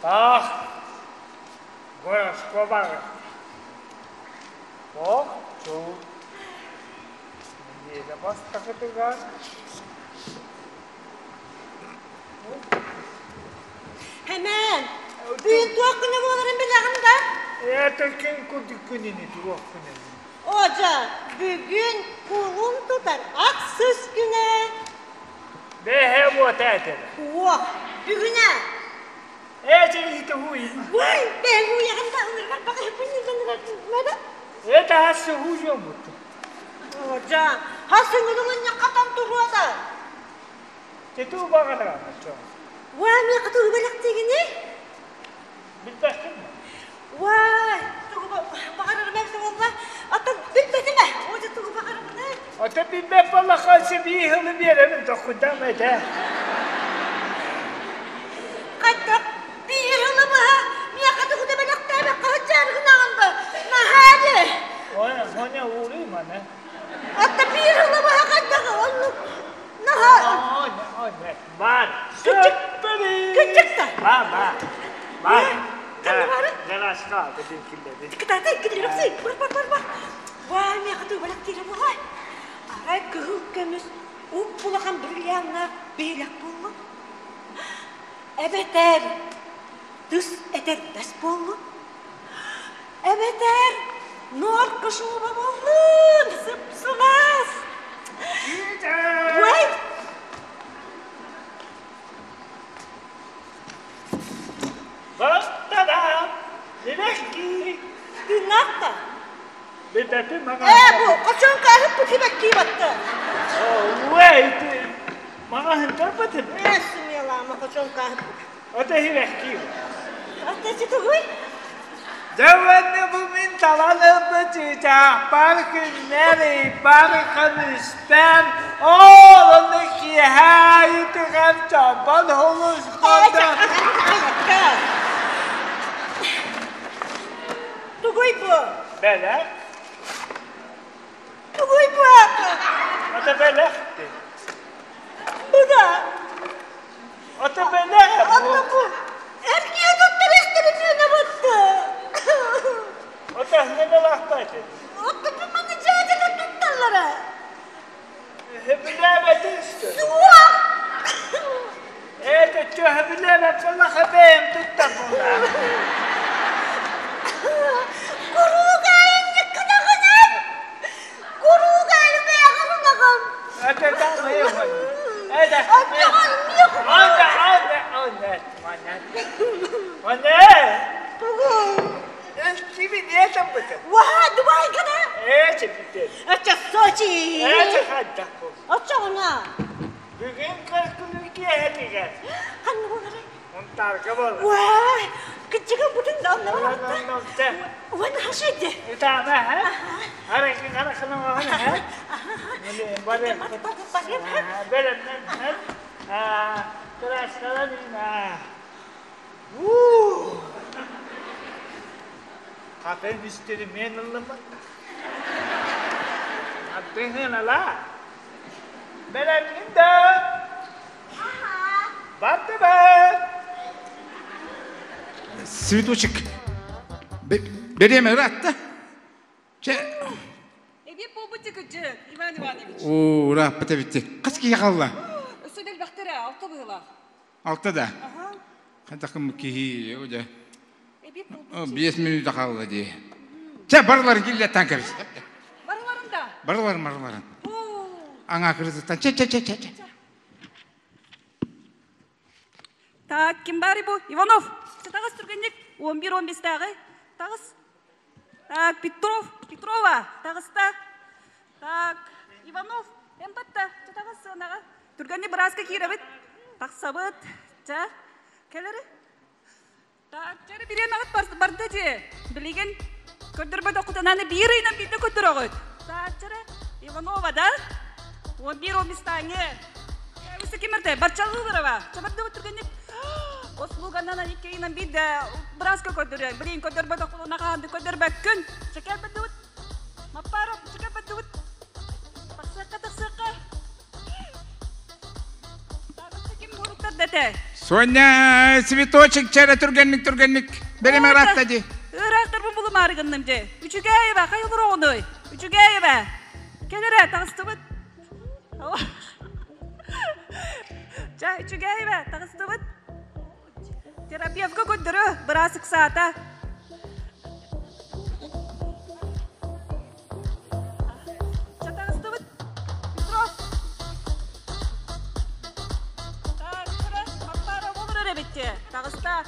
[SPEAKER 10] Ах, гороскобар. Ох, чу. Неде бастакытыгар.
[SPEAKER 12] Hemen. Бүгүн туох күнэ буоларын билэҕин да?
[SPEAKER 10] Это ким курдук күнүнү туох күнүнү.
[SPEAKER 12] Ожа, бүгүн кулун тутар ахсыс күнэ.
[SPEAKER 10] Бэһэ вот это.
[SPEAKER 12] Уох, бүгүнэ.
[SPEAKER 10] Это это хуй.
[SPEAKER 12] Вай, бэһэ уяҕын да ыныргар баҕайыппын ныланырар.
[SPEAKER 10] Это хассы хужом бутtu.
[SPEAKER 12] Ожа, хасыҥылыҥын хатан туруода.
[SPEAKER 10] Тету бағана чо.
[SPEAKER 12] Уа, мен кытыл бэлэхтигини?
[SPEAKER 10] Билбэхтин.
[SPEAKER 12] Уай, тугу баҕарар мэлсэ буолла. Аттан билбэтим ээ. Ожа тугу баҕарабыны?
[SPEAKER 10] Ата билбэт балаха себи хылы беремин тохудан эте.
[SPEAKER 12] Хаттак биир ыла быһа миэхэ тугу да бэлэхтээбэт хаһыччааргынаҕын да наһаа дии.
[SPEAKER 10] Оня, оня ууру мана.
[SPEAKER 12] Атта биир ыла быһа хайдах оннук наһаа
[SPEAKER 10] Оня, оня, бар.
[SPEAKER 12] Кычык. Кычык да.
[SPEAKER 10] Бар, бар. Бар.
[SPEAKER 12] Ханна бары?
[SPEAKER 10] Жарашка, бедин килледи.
[SPEAKER 12] Кытаата киллерөхсүй. Бар, бар, бар, бар. Вай, миэхэ тугу бэлэхтиирэ буолай. Арай кыһыл көмүс уп улахан бриллианнаах биһилэх буоллун. Эбэтэр тыс этэрбэс буоллун. Эбэтэр нуорка шуба буоллун. Сып-сылаас. Вай!
[SPEAKER 10] Бастадам. Легкий.
[SPEAKER 12] Тыыннаах да.
[SPEAKER 10] Билбэппин мага.
[SPEAKER 12] Ээ, бу хочон кааһыт бу тибэккии батта.
[SPEAKER 10] Wait. Мага хынтарбатым.
[SPEAKER 12] Ээ, сымыялаама хочон кааһыт.
[SPEAKER 10] Ата хибэкки.
[SPEAKER 12] Атта тугуй?
[SPEAKER 10] Дәвәнне бу мин таланымды чычаахпар күннәри бар кымыспен ол оны киһэ итигэр чопон хулускода.
[SPEAKER 12] Тугуй бу?
[SPEAKER 10] Бэлэх.
[SPEAKER 12] Тугуй бу?
[SPEAKER 10] Ата бэлэх.
[SPEAKER 12] Бу да.
[SPEAKER 10] Ата бэлэх.
[SPEAKER 12] Ата бу. Эркиэ туттар эстерин батты.
[SPEAKER 10] Ата хнегалахпаты.
[SPEAKER 12] Ата бу маны жаажала тутталлара.
[SPEAKER 10] Хөбүлээбэтин
[SPEAKER 12] Суох.
[SPEAKER 10] Это чё хөбүлээбэт боллаха бэйэм туттар буолла.
[SPEAKER 12] Куруугайын ньыккынаҕынан. Куруугайын бэйэҕин
[SPEAKER 10] Ата таамайым. Это.
[SPEAKER 12] Аттаҕан миэх.
[SPEAKER 10] Ата ата ата мана. Мана.
[SPEAKER 12] Тугуй?
[SPEAKER 10] Кими не тамбыта.
[SPEAKER 12] Ваа, Дубай гына.
[SPEAKER 10] Эче битер.
[SPEAKER 12] Ача Сочи.
[SPEAKER 10] Эче хаддаку.
[SPEAKER 12] Оччоҕуна.
[SPEAKER 10] Бүгүн кыркылы киэһэтигэр.
[SPEAKER 12] Ханна буоларый?
[SPEAKER 10] Унтарга буолар.
[SPEAKER 12] Ваа, кыччыгын бутун да онно барахта. Уонна хашыйды.
[SPEAKER 10] Ытаама, ха? Аракы каракына оҕона, ха? Бары. Бэлэмнэн, ха? Аа, тырааскаланына. Уу! Кафе мистери мен ыллым. Аттыһын ала. Бэлэмнин да. Баттыбыт.
[SPEAKER 9] Цветочек. Береме ыратта. Че,
[SPEAKER 8] Эбип буолбут кыдьык, Иван Иванович.
[SPEAKER 9] о, ырааппыта битти. Хас киһи қалла?
[SPEAKER 8] Өссө дэлбэхтэрэ, алта быһыылаах.
[SPEAKER 9] Алта да.
[SPEAKER 8] Аха.
[SPEAKER 9] Хантакым киһи, одя. Биэс мүнүүтэ хаалла дии. Чэ, барыларын киллэттэн кэбис.
[SPEAKER 8] Барыларын да?
[SPEAKER 9] Барыларын, барыларын. Аңа кырызыттан. Чэ, чэ, чэ, чэ, чэ.
[SPEAKER 8] Так, ким баар бу? Иванов. Чэ, таҕыс түргэнник. 11-15-тааҕы. Таҕыс. Так, Петров, Петрова, таҕыста. Так, Иванов, эн батта. Чэ, таҕыс сыанаҕа. Түргэнник бырааска киирэбит. Тахсабыт. Чэ, кэлэри. Так, чэ, бириэмэҕит барда дии. Билигин көрдөрбөтөххүтүнэ биир ыйынан биирдэ көрдөрөҕүт. Так, чэ, Иванова, да? 11-15-тааҥы. Өссө ким эрдэ? Барчалыыларова. Чабардыбыт түргэнник. Услуганан иккиинэн биирдэ бырааска көрдөрүөн. Билигин көрдөрбөтөххүнэ хаһан көрдөрбөккүн. Чэкэр бардыбыт. Маппаров, чэкэр бардыбыт. Тахсыахха, тахсыахха.
[SPEAKER 9] Соня, цветочек чэрэ түргэнник түргэнник бэлэм ыраатта дии.
[SPEAKER 8] Ыраахтарбын булумаары гынным дии. Үчүгэйэбэ, хай олороҕунуй? Үчүгэйэбэ. Кэлэрэ, таҕыстыбыт. Чэ, үчүгэйэбэ, таҕыстыбыт. Терапевка көрдөрө, быраас ыксаата. Чатаҕыстыбыт. Петров. Так, Маппара олорор эбит Таҕыста.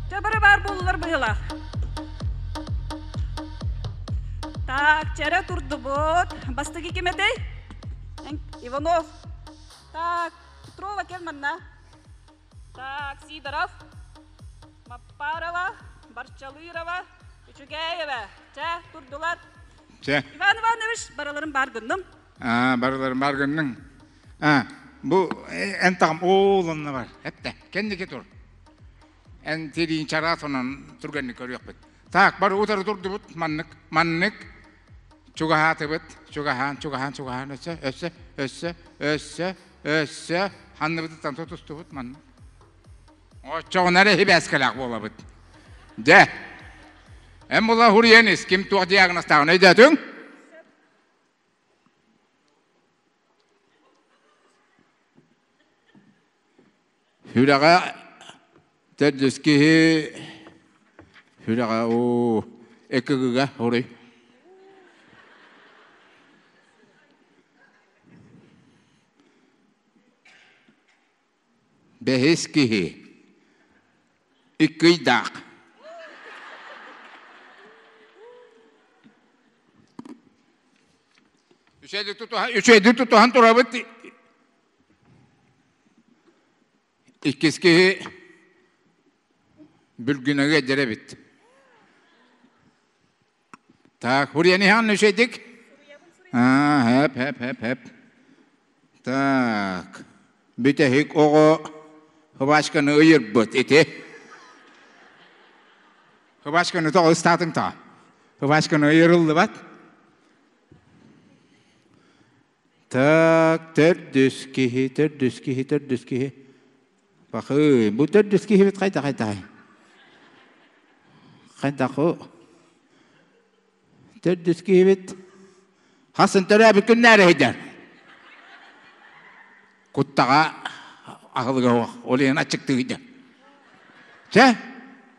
[SPEAKER 8] Чэ, бары баар буоллулар быһыылаах. Так, чэрэ турдубут. Бастакы ким этэй? Иванов. Так, Петрова кэл манна. Так, Сидоров, Маппарова, Барчалырова, Үчүгэйева. Чэ, турдулар.
[SPEAKER 9] Чэ.
[SPEAKER 8] Иван Иванович, барыларын бар гынным.
[SPEAKER 9] Аа, барыларын бар гынның. Аа, бу эн тағым оолонна бар. Эпте, кэнники тур. Эн тириин чараас онон түргэнник көрүөхпүт. Так, бары утары турдубут, маннык, маннык. Чугаһаатыбыт, чугаһаан, чугаһаан, чугаһаан, өссө, өссө, өссө, өссө, өссө, ханныбытыттан тутустубут маннык. Оччоҕуна эрэ хибээскэлээх буолабыт. Дьэ, эн була хуруйан ис, ким туох диагнозтааҕын өйдөөтүҥ? Сүрэҕэ төрдүс киһи сүрэҕэ уу ЭКГ-га уруй. Бэһис киһи икки ыйдаах. Үчүгэйдик тутуһан, үчүгэйдик тутуһан турабыт. Иккис киһи бүлгүнэгэ эдэр эбит. Так, хурианихан үчүгэйдик? Аа, хэп, хэп, хэп, хэп. Так, бүтэһик оҕо хыбашканы ыйырбыт ити. Хыбашканы тоҕо ыстаатыҥ тоҕо? Хыбашканы ыйырыллыбат. Так, төрдүс киһи, төрдүс киһи, төрдүс киһи. Бахыы, бу төрдүс киһибит хайда хайдаай? Хайдах Төрдүс киһибит хасын төрөөбүт күннээри сылдьар. Куттаҕа аһылыга суох, ол иһин аччыктыы сылдьар. Чэ,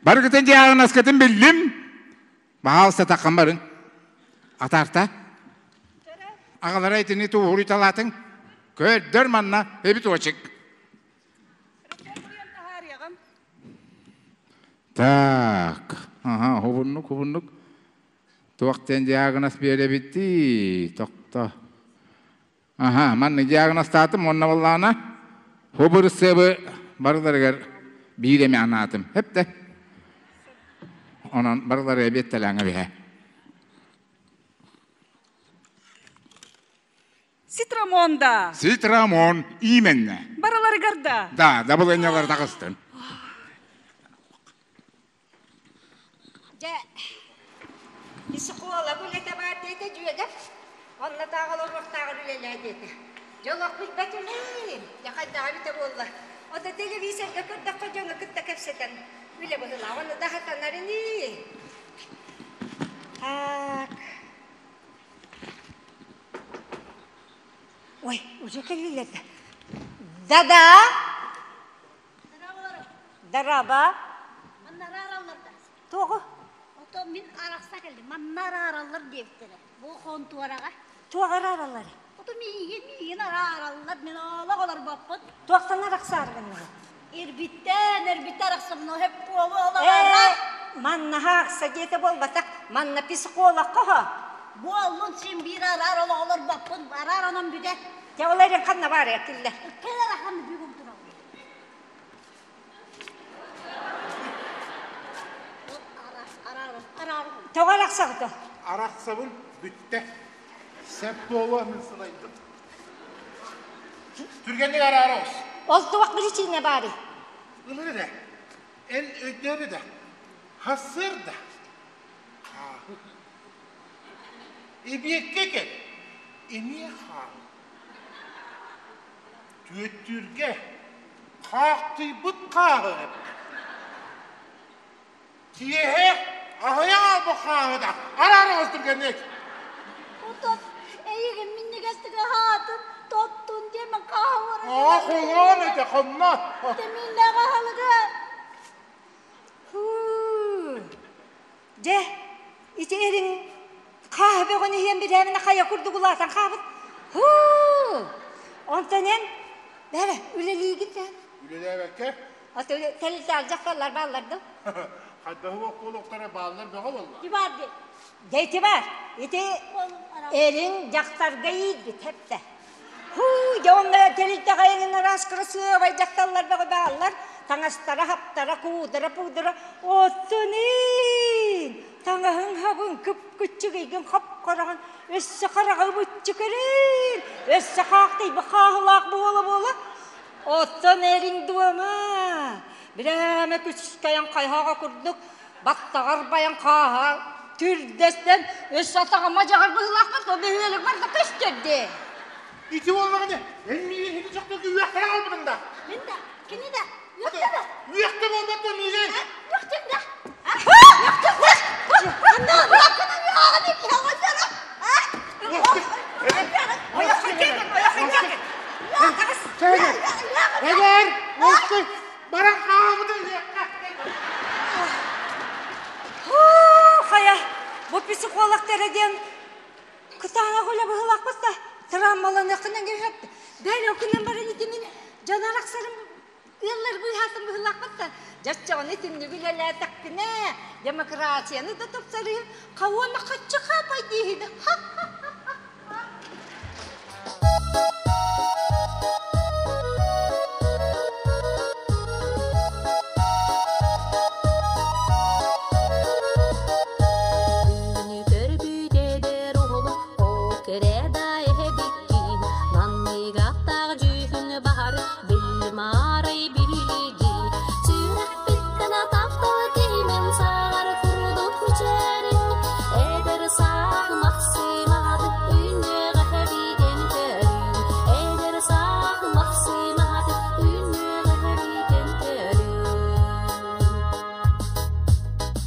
[SPEAKER 9] барыгытын диагнозкытын биллим. Баһаалыста таххан барыҥ. Атаарта. Аҕалара итини тууһуруйталаатыҥ. Көрдөр манна эбит очик. Так, ага, хубуннук, хубуннук. Туох диэн диагноз биэрэбитий? Тохто. Аха, маннык диагнозтаатым уонна буоллаҕына хубурсыбы барыларыгар биир эмэ анаатым. Хэптэ. Онон барылары эбиэттэлээҥэ биһэ.
[SPEAKER 8] Ситрамон да.
[SPEAKER 9] Ситрамон именно.
[SPEAKER 8] Барыларыгар да.
[SPEAKER 9] Да, дабылыанньалар таҕыстын.
[SPEAKER 12] Дьэ, психолог үлэтэ баар диэтэ дьүөгэм. Онно тааҕы олоруохтааҕар үлэлээ диэтэ. Дьэ олох билбэтим ээ. Дьэ хайдаҕа эбитэ буолла. Ото телевизорга көрдөххө дьону кытта кэпсэтэн үлэ быһыылаах. Ону да сатанар ини. Так. Ой, уже кэллилэр да. Да-да. Дараба.
[SPEAKER 6] Манна араараллар да.
[SPEAKER 12] Туоҕу?
[SPEAKER 6] Ото мин арахса кэллим. Манна араараллар диэбиттэрэ. Бу хонтуораҕа.
[SPEAKER 12] Туох араараллар?
[SPEAKER 6] Ото миигин миигин араараллар. Мин олох олорбоппун.
[SPEAKER 12] Туохтан арахсааргыннар?
[SPEAKER 6] Ирбиттэн, эрбиттэн арахсабын. Ол хөп буолу олох
[SPEAKER 12] Ээ, манна хаахса диэтэ буолбатах. Манна психолог хо.
[SPEAKER 6] Буоллун син биир араар олох олорбоппун. Араар онон бүтэ.
[SPEAKER 12] Дьэ ол эрин ханна баар этиллэр.
[SPEAKER 6] Кэлэр ахан бүгүн турабын.
[SPEAKER 12] Тоҕо арахсаҕыта?
[SPEAKER 13] Арахсабын бүттэ. Сөп буолуо мин сылайдым. Түргэнник араара оҕус.
[SPEAKER 12] Ол туох причина баарый?
[SPEAKER 13] Ылыр эрэ. Эн өйдөөн да. Хассыар да. Хааһы. Эбиэккэ кэл. Эмиэ хааһы. Түөттүүргэ хаахтыйбыт хааһы эбит. Киэһэ аһыйа бу хааһыда араара оҕус түргэнник.
[SPEAKER 6] Отон эйигин минньигэстик аһаатын, тоттун диэмэн хааһы
[SPEAKER 13] Аа, холоон этэ, хонно.
[SPEAKER 6] Тэмииннээх аһылыгы.
[SPEAKER 12] Хуу. Дьэ, ити эриҥ хааһы бөҕөнү иһэн бирээминэ хайа курдук улаатан хаабыт. Хуу! Онтон эн бэрэ үлэлиигин да?
[SPEAKER 13] Үлэлээбэккэ?
[SPEAKER 12] Ата тэрилтэ дьахталлар бааллар да?
[SPEAKER 13] Хайдаһы буолуохтара бааллар бөҕө буолла.
[SPEAKER 6] Ити бар ди.
[SPEAKER 12] Дьэ ити бар. Ити эриҥ дьахтарга иирбит хэптэ. Һуу, дьэ онно тэрилтэҕэ эҥин араас кырасыабай дьахталлар бөҕө бааллар. Таҥастара, хаптара, куудара-пуудара оттон таҥаһыҥ хабын кып-кыччыгыйгын хоп-хороҕун өссө хараҕы быччы көрүн, өссө хаахтыйбы хааһылаах буола-буола оттон эриҥ дуома бирээмэ күчүскэйэн хайһаҕа курдук баттаҕар байан хааһа түрдэстэн өссө атаҕыма дьаҕар быһыылаахпыт ол бөһүөлэк барда көстөрдө
[SPEAKER 13] Ити буоллаҕына эн миигин ити чохторго үөхтэрэ хаалбытыҥ да?
[SPEAKER 6] Мин да, кини да, үөхтэ да.
[SPEAKER 13] Үөхтэ буолбат дуо миигин?
[SPEAKER 6] Үөхтүм да. Үөхтүм да. Анна, лапкынан үөҕэ диэки
[SPEAKER 13] Эгер, олсуй, баран хаамытын
[SPEAKER 12] Хайа, бу психологтара диэн кытаанах үлэ быһыылаахпыт да травмаланыаххынан кэһэп бэйэ окунан баран итимин дьон арахсарым ыаллар быыһаатын быһыылаахпыт да дьаччаҕаны итинник үлэлээтэхпинэ демократияны да тупсарыы хауона хаччы хаапай дииһиди ха ха ха
[SPEAKER 14] Күнү көрбүт эдэр уол О кэрэ да эһэбиккин Манныгаттаах дьүһүн баһар Билмаарай билиги Сүрэхпиттэн таптал киһимин саҕар курдук мичээрин Эдэр саах махсымаат Үннүөҕэ эбитин көрүн Эдэр саах махсымаат Үннүөҕэ эбитин көрүн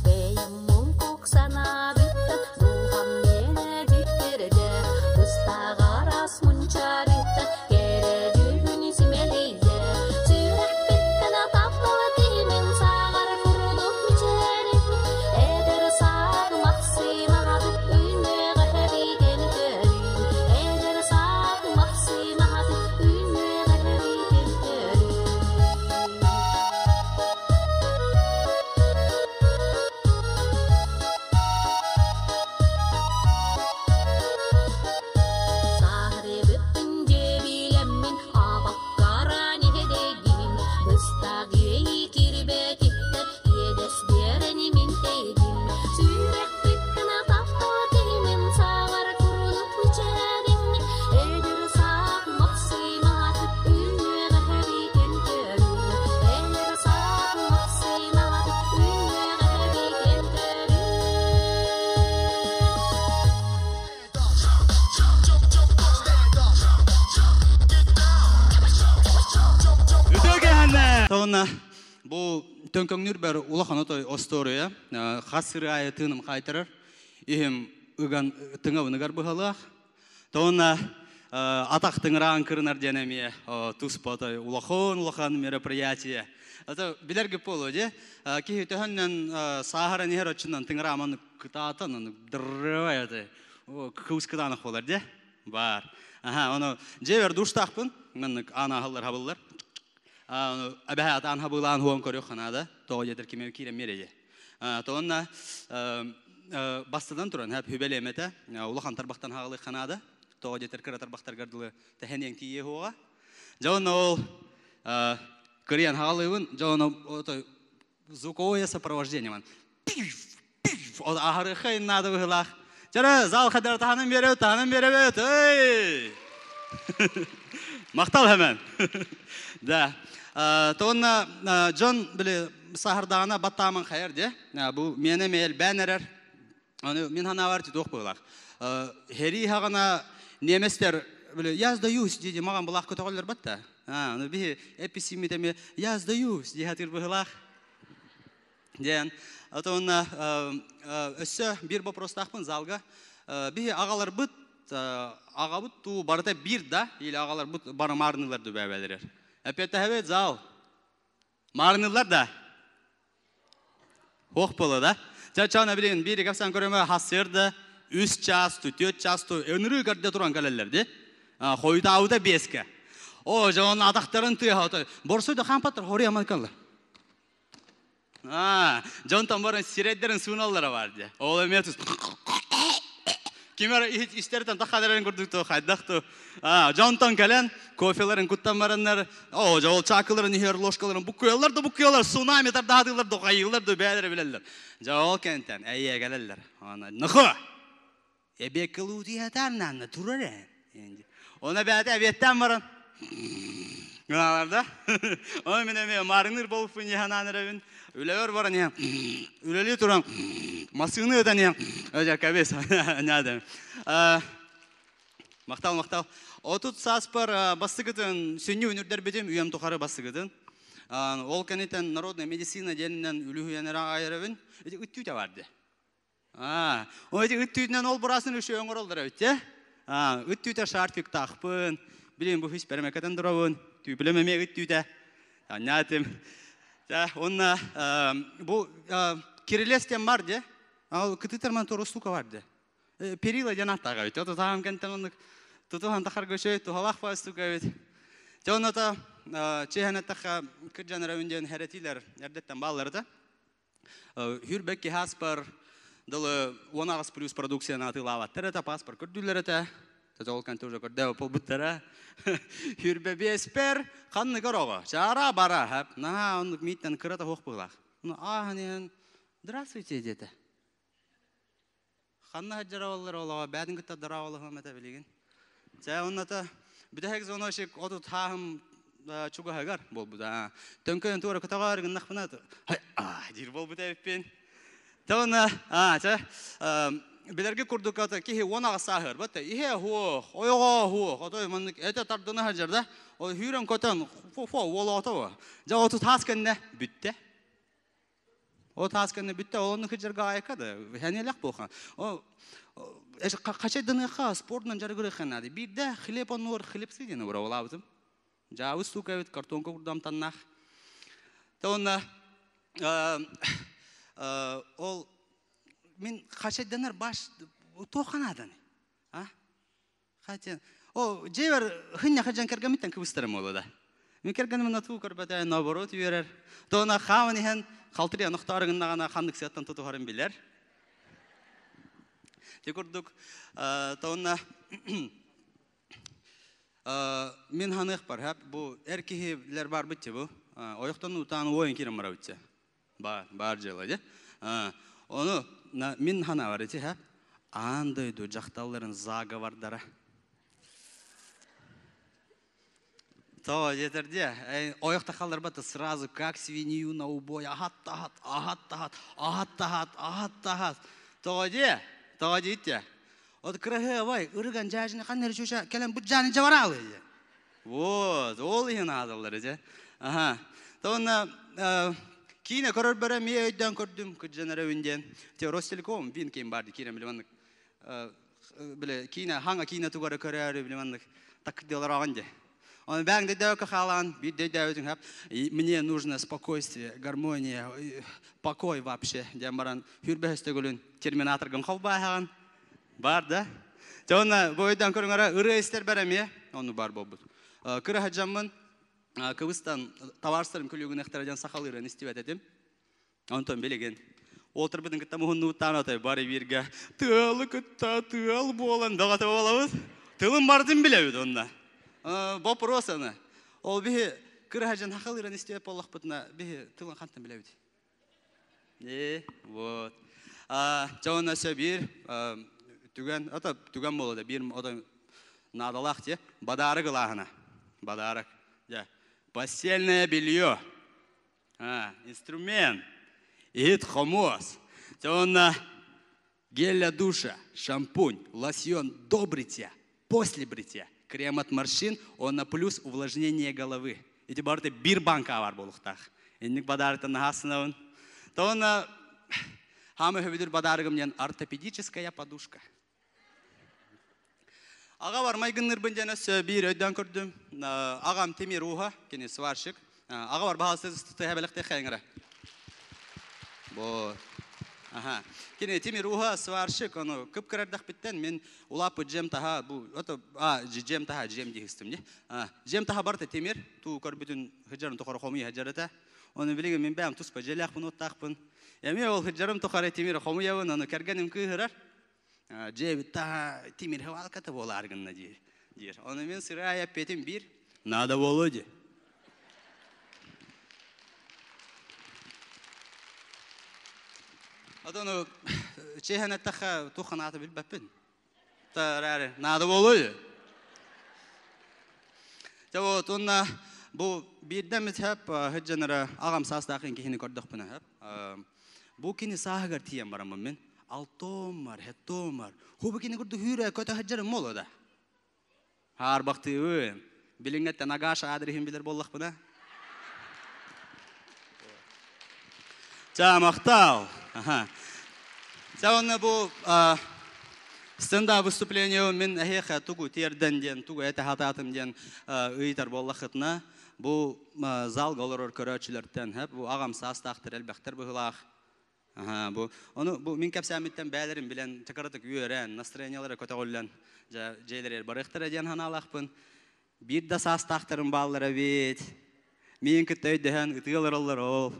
[SPEAKER 14] Бэйэм муҥкук санаабыттан дууһам миэнэ дьиктирдэ, быстаҕарас мунчаарыттан кэрэ дьүһүн симэлийдэ. Сүрэхпиттэн таптал киһимин саҕар курдук мичээрин, эдэр саах махсыымаҕат үүнүөҕэ эбитин көрүн, эдэр саах махсыымаҕат үүнүөҕэ эбитин көрүн. Саарыбыппын дьэбилэммин, абаккаран иһэдэгин, быстах иэйии кирбэтиттэн иэдэс биэрэн мин тэйдим. Сүрэхпиттэн таптал киһимин саҕар курдук мичээриҥ, эдэр саах махсыймаат үүнүөҕэ эбитин көрүҥ. Эдэр саах махсыймаат үүнүөҕэ эбитин көрүҥ.
[SPEAKER 4] Тоҕуна бу төҥкөҥнүүр бэр улахан отой остуоруйа хас сырыы аайы тыыным хаайтарар иһим ыган тыҥабыныгар быһалаах. Тоҕуна атах тыҥыраан кырынар диэн эмиэ туспа улахан-улахан мероприятие. Это билэрги буолуо дии. Киһи төһөннөн сааһыран иһэр оччунан тыҥырааман кытаатан дыррыбай это кыыс кытаанах буолар дии. Бар. Аха, ону дьиэбэр душтаахпын. Маннык аан аһыллар хабыллар. Эбэһэ атаан хабыылаан хуон көрүөх ханаада. Тоҕо диэтэр кимэ киирэн биэрэ Тоонна бастыдан туран хүбэлиэмэтэ улахан тарбахтан хаалыах ханаада. Тоҕо диэтэр кыра тарбахтаргар дылы тэһэниэн тиийиэ хуоҕа. Дьэ онно ол кырыйан хаалыыбын. Дьэ ону звуковое сопровождение ман. Ол аһарыхха наада быһылаах. Чара зал хадара таһанан биэрэбит, таһанан биэрэбит. Эй! Махтал hemen. Да. Тоонна дьон били саһардаҕына баттааман хайар де. Бу миэнэ мэл бээн эрэр. Аны мин ханаабар титуох быһылаах. Хери хаҕана немецтер били я сдаюсь диди маған былаах көтөҕөллөр батта. Аны биһи эписимит эми я сдаюсь дии хатыр быһылаах. Диэн. Отонна өссө биир вопростаахпын залга. Биһи аҕаларбыт аҕабыт туу барыта биир да или аҕаларбыт бары маарынылар дүбээбэлэрэр. Эппиэттэһэбит зал. Маарынылар да. Ох буола да. Чачана билин биир капсан көрөмө хассырда үс час ту, төрт час ту өнүрүү көрдө туран кэлэллэр ди. Хойутаабыта беске. О, жон атахтарын тыаха борсойда хампаттар хоруя манкаллар. Дьонтон баран сирэйдэрин сууналлара бар дии. Ол эмиэ тус ким эрэ истэртэн таххаларын курдук ту хайдах ту дьонтон кэлэн кофеларын куттан бараннар о ол чаакыларын иһэр ложкаларын буккуйаллар да буккуйаллар цунами тардаатыылар да хайыылар да бээлэрэ билэллэр дьэ ол кэнтэн эйиэ кэлэллэр ана нахы Эбиэккэлуутуйатаан турар ээ. Оны бэйэтэ эбиэттэн баран гыналар да. Оны мин эмиэ маарыныр болуппун иһанаан эрэбин. Үлэбэр баран иһэн үлэлии туран массыыны ытан иһэн өдө кэбис нядым. Махтал, махтал. Отут сааспар бастыгытын сүнньү үнүрдэрбитим үйэм тухары бастыгытын. Ол кэнниттэн народная медицина диэнинэн үлүһүйэн эрэ айарабын. Ити үттүүтэ бар дии. Аа, ол ити ыт түүтүнэн ол бурасын үшө оҥороллор эбит дьэ. Аа, ыт түүтэ шарфиктаахпын. Билин бу хүс бэрэмэкэтэн турабын. Түүпүлэм эмиэ ыт түүтэ. Анньаатым. Дьэ, уонна бу кирилес диэн бар дьэ. Ол кытытар ман туора штука бар дьэ. Перила диэн ааттаах эбит. Ото таам кэнтэн оннук тутуһан тахарга үчүгэй туһалаах баа штука эбит. Дьэ, онно чиэһэн эттэххэ кырдьан эрэбин диэн хэрэтиилэр эрдэттэн бааллар этэ. Хүрбэк киһааспар дылы 18 плюс продукцияны атыылаабаттар этэ, паспорт көрдүүлэр этэ. Ол кэнтэ уже көрдөө буолбуттара. Хүрбэ биэспэр ханныгар оҕо. Чара бара хап. Наһаа оннук мииттэн кырата хуох быһылаах. Ну ааһан иһэн здравствуйте диэтэ. Ханна сылдьар олоҕо бээтин кытта дорооболоһуом этэ билигин. Чэ онното бүтэһик звоночек отут хааһым чугаһыгар буолбута. Төҥкөйөн туора көтөҕөөр гыннахпына диир буолбут эбиппин. Тэ онно чэ билэргэ курдук киһи 18 сааһыгар бата иһэ хуох, ойоҕо хуох, отой маннык этэ тардына сылдьар да, ол хүүрэн көтөн фо фо уолоото бу. Дьэ отут хаас кэннэ бүттэ. Ол таас кэннэ бүттэ, ол онну кыдьарга айка да, хэнэлэх буоха. О хачайданыахха спортунан дьарыгырыахха наада. Биирдэ хлеб оннугар хлебцы диэн уравалаабытым. Жаабы сука эбит, картонка курдам таннаах. Та онна ол мин хачайданар баш туохха нааданы? А? Хотя, о, дьиэбэр хынньа хадьан кэргэммиттэн кыбыстарым буолуо да. Мин кэргэним натуу көрбөтө, наоборот үөрэр. Тоона хааман иһэн халтырыйан охтоору гыннаҕына ханнык сыаттан тутуһарын билэр. Ти курдук, тоонна мин ханыах бар, бу эр киһилэр бар битче бу. Ойохтон утаан уойун кирен бара битче. Бар, бар дьыала дьэ. Ону мин санаабар ити ха аан дойду дьахталларын заговордара. То диэтэр дьэ, ойох тахалларбата сразу как свинью на убой, ахат тахат, ахат тахат, ахат тахат, ахат тахат. Тоҕо дьэ, тоҕо диитте. От кыраһыабай, ырыган дьаажыны ханна эрэ чүчэ кэлэн бу дьааны дьабараалы дьэ. Вот, ол иһин аадаллар дьэ. Аха. Тонна киинэ көрөрбөрө эмиэ өйдөөн көрдүм, кырдьан эрэбин диэн. Те Ростелеком вин ким барды киирэн билим аннык.
[SPEAKER 15] Бile киинэ хаҥа киинэ тугары көрөөрү бile маннык такдыалар оҕон де. Он бәң дөйдөкө хаалаан бир дөйдөбүтүн хап мне нужно спокойствие, гармония, покой вообще диэн баран хүрбэһөстөгүлүн терминаторгын холбааһаҕын бар да. Те онна бу өйдөн көрүҥөрө ырыа истер бар эмиэ ону бар болбут. Кыра хаджаммын кыбыстан товарстарым күлүгүн диэн сахалыырын истибэт этим. Онтон билигин уолтарбытын кытта муһуннубуттаан отой бары бииргэ тыалы кытта тыал буолан бөҕөтө буолабыт. Тылын бардын билэбит онно. Вопрос аны. Ол биһи кыраһа хахалыран истибэт буоллахпытына биһи тылын хантан билэбит. Э, вот. Чэ онно өссө биир түгэн, ото түгэн буолла да биир ото наадалаах те бадарык ылааһына. Бадарык. Дьэ, постельное белье. А, инструмент. Иһит хомуос. Дьэ уонна гель для душа, шампунь, лосьон до бритья, после бритья, крем от морщин, уонна плюс увлажнение головы. Ити барыта биир банка бар буолуохтаах. Инник бадаарыктан наһаа То уонна хаама өһөбүдүр бадаарыгым диэн ортопедическая подушка. Аҕа бар майгыннырбын диэн өссө биир өйдөөн көрдүм. Аҕам Тимир ууһа, кини сварщик. Аҕа бар баһаалыста тыһа бэлэхтиэх эҥэрэ. Бо. Аха. Кини Тимир ууһа сварщик, ону кып-кырардахпыттан мен улааппыт дьиэм таһа бу ото а дьиэм таһа дьиэм диһистим дии. Дьиэм таһа барыта Тимир, туу көрбүтүн хыдьарын тухары хомуйа хыдьарыта. Ону билигин мин бэйэм туспа дьиэлээхпин уоттаахпын. Эмиэ ол хыдьарым тухары Тимир хомуйабын, ону кэргэним кыыһырар. Дьиэбит таһа тимир хавалката буолаар гынна диир. Диир. Ону мин сырая эппиэтим биир. Надо болу ди. Отону чеһен эттэххэ туох ханаата билбэппин. Та надо болу ди. Дьэ вот уонна бу биирдэ эмит хэп хыджанара аҕам саастаах киһини көрдөхпүнэ хэп бу кини сааһыгар тиийэн бараммын мин алтоммар хеттоммар хубу кини курдук хүүрэ көтө сылдьарым буолуо да хаарбахтыыбын билиҥҥэттэн агаша аадырыһын билэр буоллахпына Ча махтал. Аха. Ча онно бу стендап выступление мин эһиэхэ тугу тиэрдэн диэн, тугу этэ хатаатым диэн ыйытар буоллаххытына, бу залга олорор көрөөччүлэртэн, бу аҕам саастаахтар элбэхтэр быһылаах. Аха, бу ону бу мин кэпсээммиттэн бээлэрин билэн, чакаратык үөрэн, настроениялара көтөҕүллэн, дьэ дьиэлэригэр барыахтара диэн санаалаахпын. Биир да саастаахтарым бааллар эбит. Миин кытта өйдөһөн ытыы олороллор ол.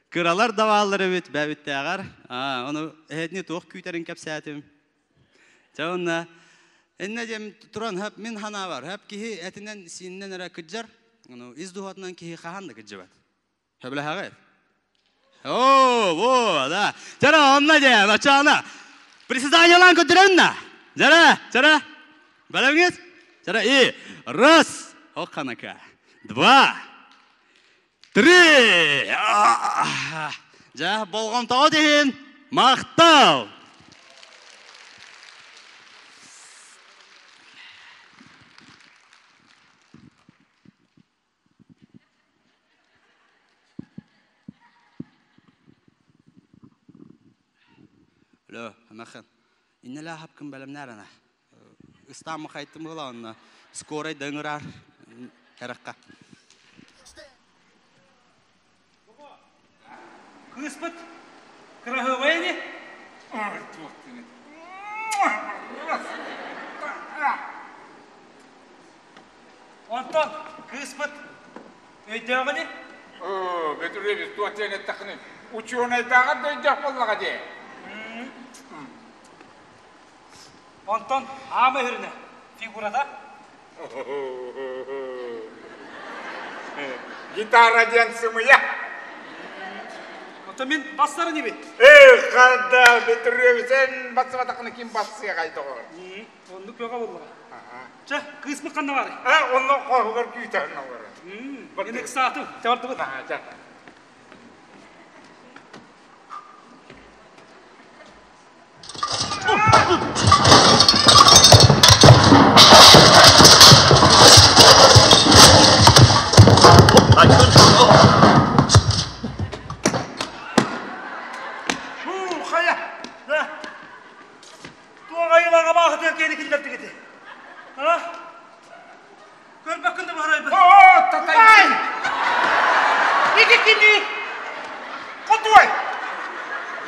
[SPEAKER 15] Кыралар да бааллар эбит бэбиттээҕэр. Аа, ону эһэтини туох күүтэрин кэпсээтим. Чэ онно иннэ диэм туран хөп мин ханаабар хөп киһи этинэн сиининэн эрэ кыдьар. Ону ис дууһатынан киһи хаһан да кыдьыбат. Сөбүлэһэҕит? О, во, да. Чара, онно дьэ, бачаана. Приседаниялаан көрдөрөбүн да. Жара, чара. Бэлэмҥит? Чара, и раз, оханака. Два, три. Дьэ, болҕомтоҕо иһин махтал. Алло, Амахан. Иннэлээ хапкын бэлэмнээр ана. Ыстаамы хайтым буола онно скорай да ыҥыраар харахха.
[SPEAKER 4] Кыыспыт кыраһыабай ини. Онтон кыыспыт өйдөөҕүн
[SPEAKER 9] Оо, Бөтүрүөбүс туох диэн эттэххиний? Учуонайдааҕар да өйдөөх буоллаҕа дии.
[SPEAKER 4] Онтон аама өһүрүнэ фигурата
[SPEAKER 9] Гитара диэн сымыйа.
[SPEAKER 4] Оттон мин бассарын ибит.
[SPEAKER 9] Эх, ханда Бөтүрүөбүс эн бассыбатаххына ким бассыаҕай доҕор?
[SPEAKER 4] Оннук бөҕө буоллаҕа. Чэ, кыыспыт ханна баарый?
[SPEAKER 9] А, онно хоһугар күүтэн олорор.
[SPEAKER 4] Мин ыксаатым, чабардыбыт.
[SPEAKER 9] Чэ. Фу, хайа!
[SPEAKER 4] Абаһытыгар киһини киллэрдигит. А? Көрбөккүн да баһарайбын.
[SPEAKER 9] Оо, татай!
[SPEAKER 13] Ити кини хотуой!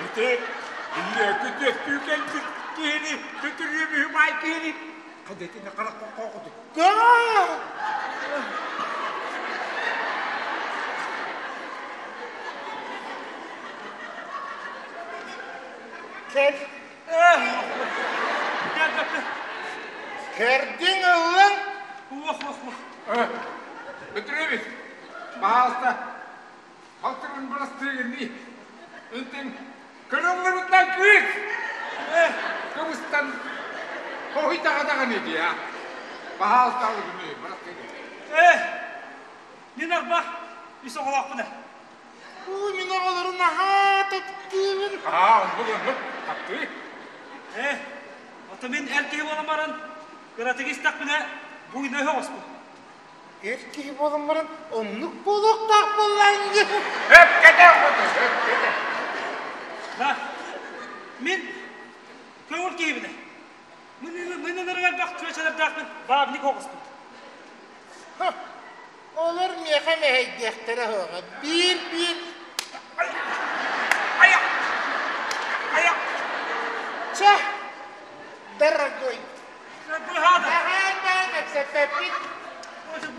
[SPEAKER 9] Ити лөкү кэлбит киһини, төтүрүөбүһү баай киһини хадетини харах хоқоқоту.
[SPEAKER 13] Кэл. Кэрдиҥ ыллыҥ?
[SPEAKER 4] Уох, уох, уох.
[SPEAKER 9] Петрович, пожалуйста, балтырын бырастыыгын Ынтын кырыллыбытынан кыыс! Кыбыстан хоһуйдаҕа даҕаны дии, а? Пожалуйста, бырастыыгын.
[SPEAKER 4] Э, мин арба үс оҕолоохпун э.
[SPEAKER 13] Уу, мин оҕолору наһаа таптыыбын.
[SPEAKER 9] Аа, оннук, оннук, таптыы.
[SPEAKER 4] Э, ото мин эр киһи буолан баран, кыратык истэхпинэ, буйна өһөҕөспүн.
[SPEAKER 13] Эр киһи буолан баран, оннук буолуохтаах буоллаҕыҥ дии.
[SPEAKER 9] Өпкэтэ, өпкэтэ.
[SPEAKER 4] Да, мин көҥүл киһибин э. Мин ынырык элбэх чүөчэлэрдээхпин, бабник оҕуспут.
[SPEAKER 13] Олор миэхэ мэһэйдиэхтэрэ суоҕа. Биир-биир
[SPEAKER 9] Айа! Айа!
[SPEAKER 13] Чэ, дорогой.
[SPEAKER 4] Быһаада.
[SPEAKER 13] Наһаа элбэҕи кэпсэппэппит.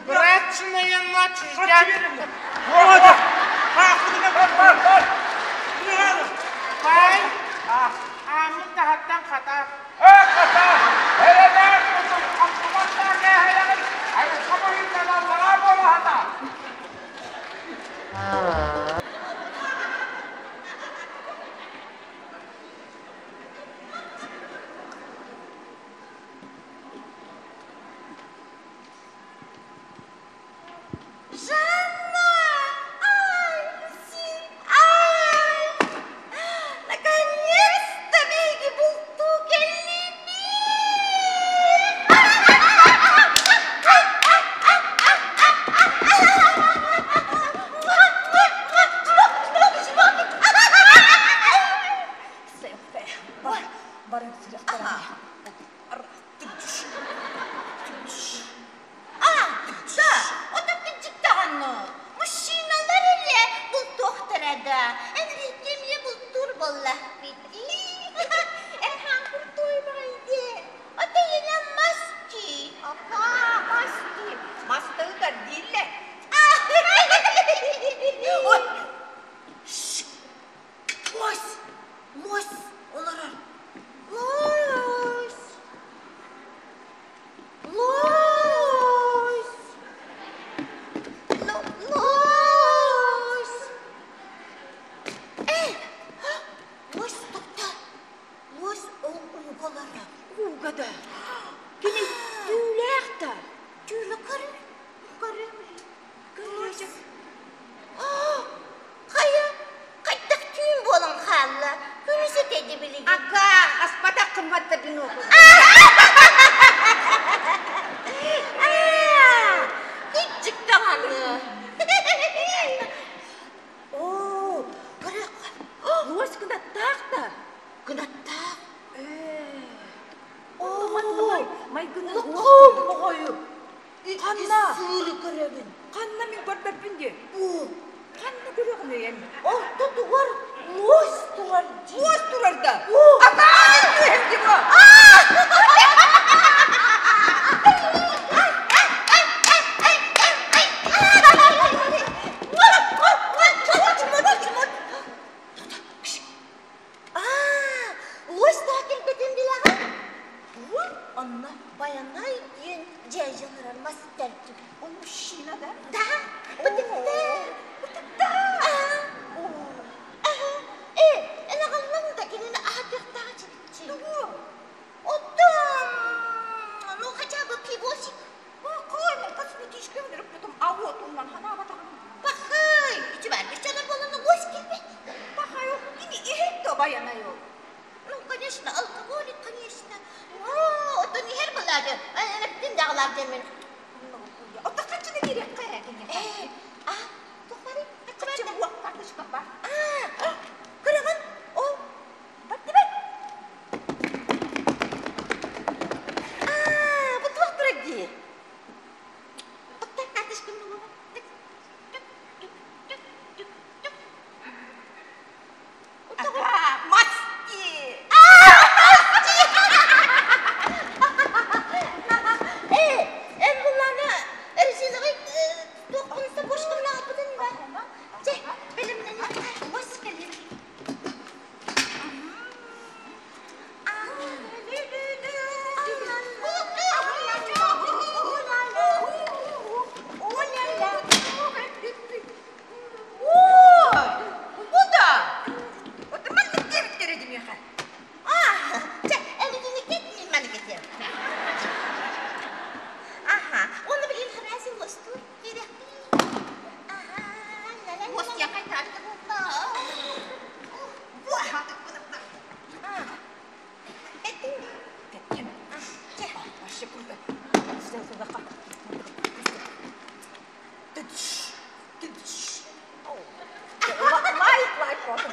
[SPEAKER 13] Брачная ночь ждет. Бай, ааммыт таһаттан хатаах.
[SPEAKER 9] Хата! Эрэнээр курдук хаппыматтаах кээһэйэҕин айылҕа быһыытынан аллараа буола хата!
[SPEAKER 6] Жанна! Ай, син, ай! Наконец-то биһиги бултуу кэллибит! А, да, ото кырдьык даҕаны. Мужчиналар эрэ бултуохтара да, Энрике эмиэ бултуур буоллахпыт. Эн хаан куртуой баҕайы Ото ийэнэ мас дии.
[SPEAKER 16] Аха, мас дии. Мастыгар дииллэр.
[SPEAKER 6] Ой, Лось, лось олорор. Лось. Лось. Лось. Э, лось тохто. Лось ол ууга олорор.
[SPEAKER 16] Ууга да. Кини түүлээх да.
[SPEAKER 6] Түүлэ көрөр. Көрөр.
[SPEAKER 16] Көрөр.
[SPEAKER 6] Хайа, хайдах түүн буолан хаалла? Күнүс этэ билигин.
[SPEAKER 16] Ака, аспатаххын батта бинокль.
[SPEAKER 6] Кырдьык даҕаны. Оо, көрүөххэ.
[SPEAKER 16] Лось кынаттаах да.
[SPEAKER 6] Кынаттаах.
[SPEAKER 16] Оо, майгыны
[SPEAKER 6] Лукум оҕойу.
[SPEAKER 16] Ханна?
[SPEAKER 6] Сыыры көрөбүн.
[SPEAKER 16] Ханна мин көрбөппүн дии.
[SPEAKER 6] Бу.
[SPEAKER 16] Ханна көрөҕүн өйөн?
[SPEAKER 6] Ортотугар лось турар дии.
[SPEAKER 16] Лось турар да.
[SPEAKER 6] Бу.
[SPEAKER 16] Ака, түһүм дии бу.
[SPEAKER 6] Лось да кэлбитин билэҕин? Бу онно Байанай диэн дьээдьэлэрэр мас төрдүгэр.
[SPEAKER 16] Он мужчина, да?
[SPEAKER 6] Да, бытыкта. Бытыкта. Э, эн аҕаллаҥ да кинини аһатыахтаах этибит.
[SPEAKER 16] Тугу?
[SPEAKER 6] Оттон, ну хотя бы пивосик.
[SPEAKER 16] Бакай, мен косметичка өлөрүп а вот оннан ханаабатаҕым.
[SPEAKER 6] Пахай, үчүбэргэ чана буолан лось кэлбэт.
[SPEAKER 16] Пахай, ини иһит да Байанай ол.
[SPEAKER 6] Ну, конечно, алкоголик, конечно. О, оттон иһэр буолаады. Эрэптин даҕалаах диэммин.
[SPEAKER 16] Отто хаччыны биэриэххэ
[SPEAKER 6] Э, а, тухмары?
[SPEAKER 16] Хаччы уох карточка бар.
[SPEAKER 6] А, көрөҕүн? Ол, бардыбай.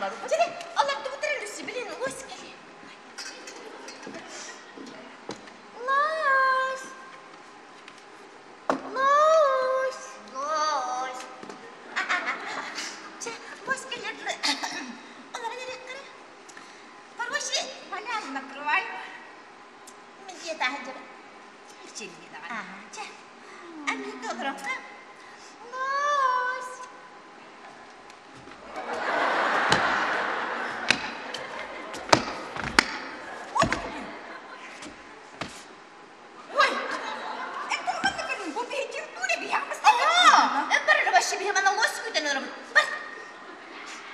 [SPEAKER 6] Чэ, олордубутар Люси, билин лось кэлиэ. Лось! Лось! Лось! Чэ, лось кэлиэ Олорон эриэххэрэ. Короче,
[SPEAKER 16] Поляну накрывай.
[SPEAKER 6] Мин дьиэ таһырдьабын.
[SPEAKER 16] Ирчилиэ даҕаны.
[SPEAKER 6] Чэ, аммига олорохха. Лось!
[SPEAKER 16] Ой, это манна көрүн, бу биһи территория биһи
[SPEAKER 6] Ага, эн вообще биһи мана лось күтэн олоробут. Бар.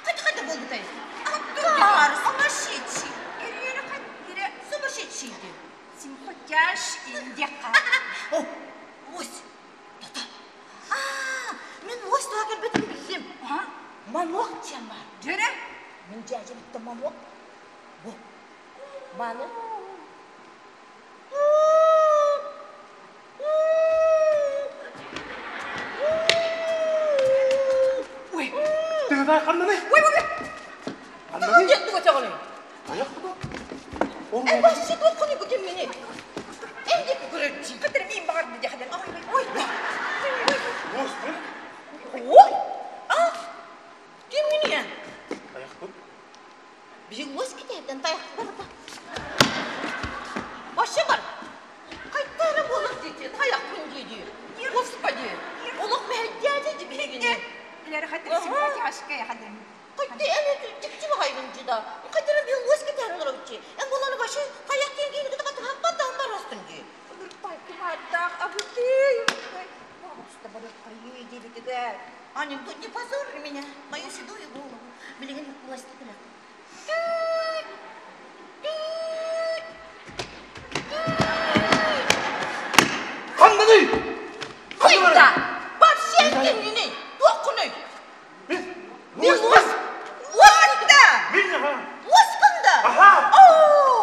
[SPEAKER 6] Хайда хайда буолбутай? Аккар, сумасшедший.
[SPEAKER 16] Эрийэрэ хаттыра.
[SPEAKER 6] Сумасшедший ди.
[SPEAKER 16] Симпатяш индиэххэ.
[SPEAKER 6] О, лось. Тота. Аа, мин лось туха кэлбитин биллим. Манок диэн бар.
[SPEAKER 16] Дьөрө.
[SPEAKER 6] Мин дьээдьэбиттэн манок. Бу. Маны.
[SPEAKER 16] Ой.
[SPEAKER 10] Тыгыдай ханнаны?
[SPEAKER 16] Ой, ой, ой.
[SPEAKER 10] Ханнаны?
[SPEAKER 6] Дьэ, туга чаҕыный?
[SPEAKER 10] Аяқ туга.
[SPEAKER 6] Эн вообще туох бу киммини? Эн диэки көрөрчи.
[SPEAKER 16] Кытары мин баҕарды дьэхэлэн. Ой, ой.
[SPEAKER 10] Лось бу.
[SPEAKER 6] Ой! А? Киммини эн?
[SPEAKER 10] Аяқ бу.
[SPEAKER 6] Биһи лось китээттэн тайах барда. Вообще бар. Хайдара буолар дии, тайахпын дии дии. Господи, олох мэһэйдээти дии биһигини.
[SPEAKER 16] Илэри хаттыр симпатяшка яхадым.
[SPEAKER 6] Хайда эн дьикти баҕайбын дии да. Хайдара биһи лось китээри олоробут дии. Эн буоланы вообще тайах диэн киһини кытта хаппат барастын дии.
[SPEAKER 16] Ырпай кымааттаах абытый. Пожалуйста, барыккайы диэбитигэр.
[SPEAKER 6] Анекдот не позорь меня, мою седую голову. Билигин лосьты кэлэ.
[SPEAKER 10] Ханнаны?
[SPEAKER 6] Хайда! Вообще киммини? Туох куный?
[SPEAKER 10] Мен
[SPEAKER 6] лось. Лось да!
[SPEAKER 10] Мен аха.
[SPEAKER 6] Лось кында?
[SPEAKER 10] Аха.
[SPEAKER 6] О,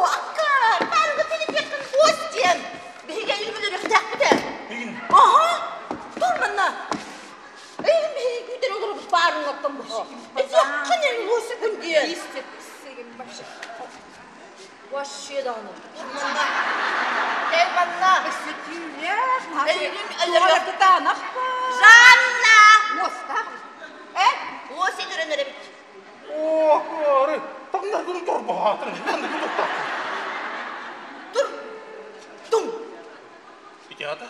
[SPEAKER 6] аккар, барыгы телепеккин лось диэн. Биһиги илбилер ихтээхпите.
[SPEAKER 10] Мин.
[SPEAKER 6] Аха. Тур манна. Эйин биһиги күүтэн олоробут баарыҥаттан буһа. Эти лось күн диэн.
[SPEAKER 16] Вообще.
[SPEAKER 6] Вообще даҕаны. Тур манна. Кэл манна. Эйигин эллэр Жанна!
[SPEAKER 16] Мостах.
[SPEAKER 6] Э? Лось идөрөн эрэбит.
[SPEAKER 10] О, ары. Таңнар торбаатын. Ханны тутта.
[SPEAKER 6] Тур. Тум.
[SPEAKER 10] Ити ата?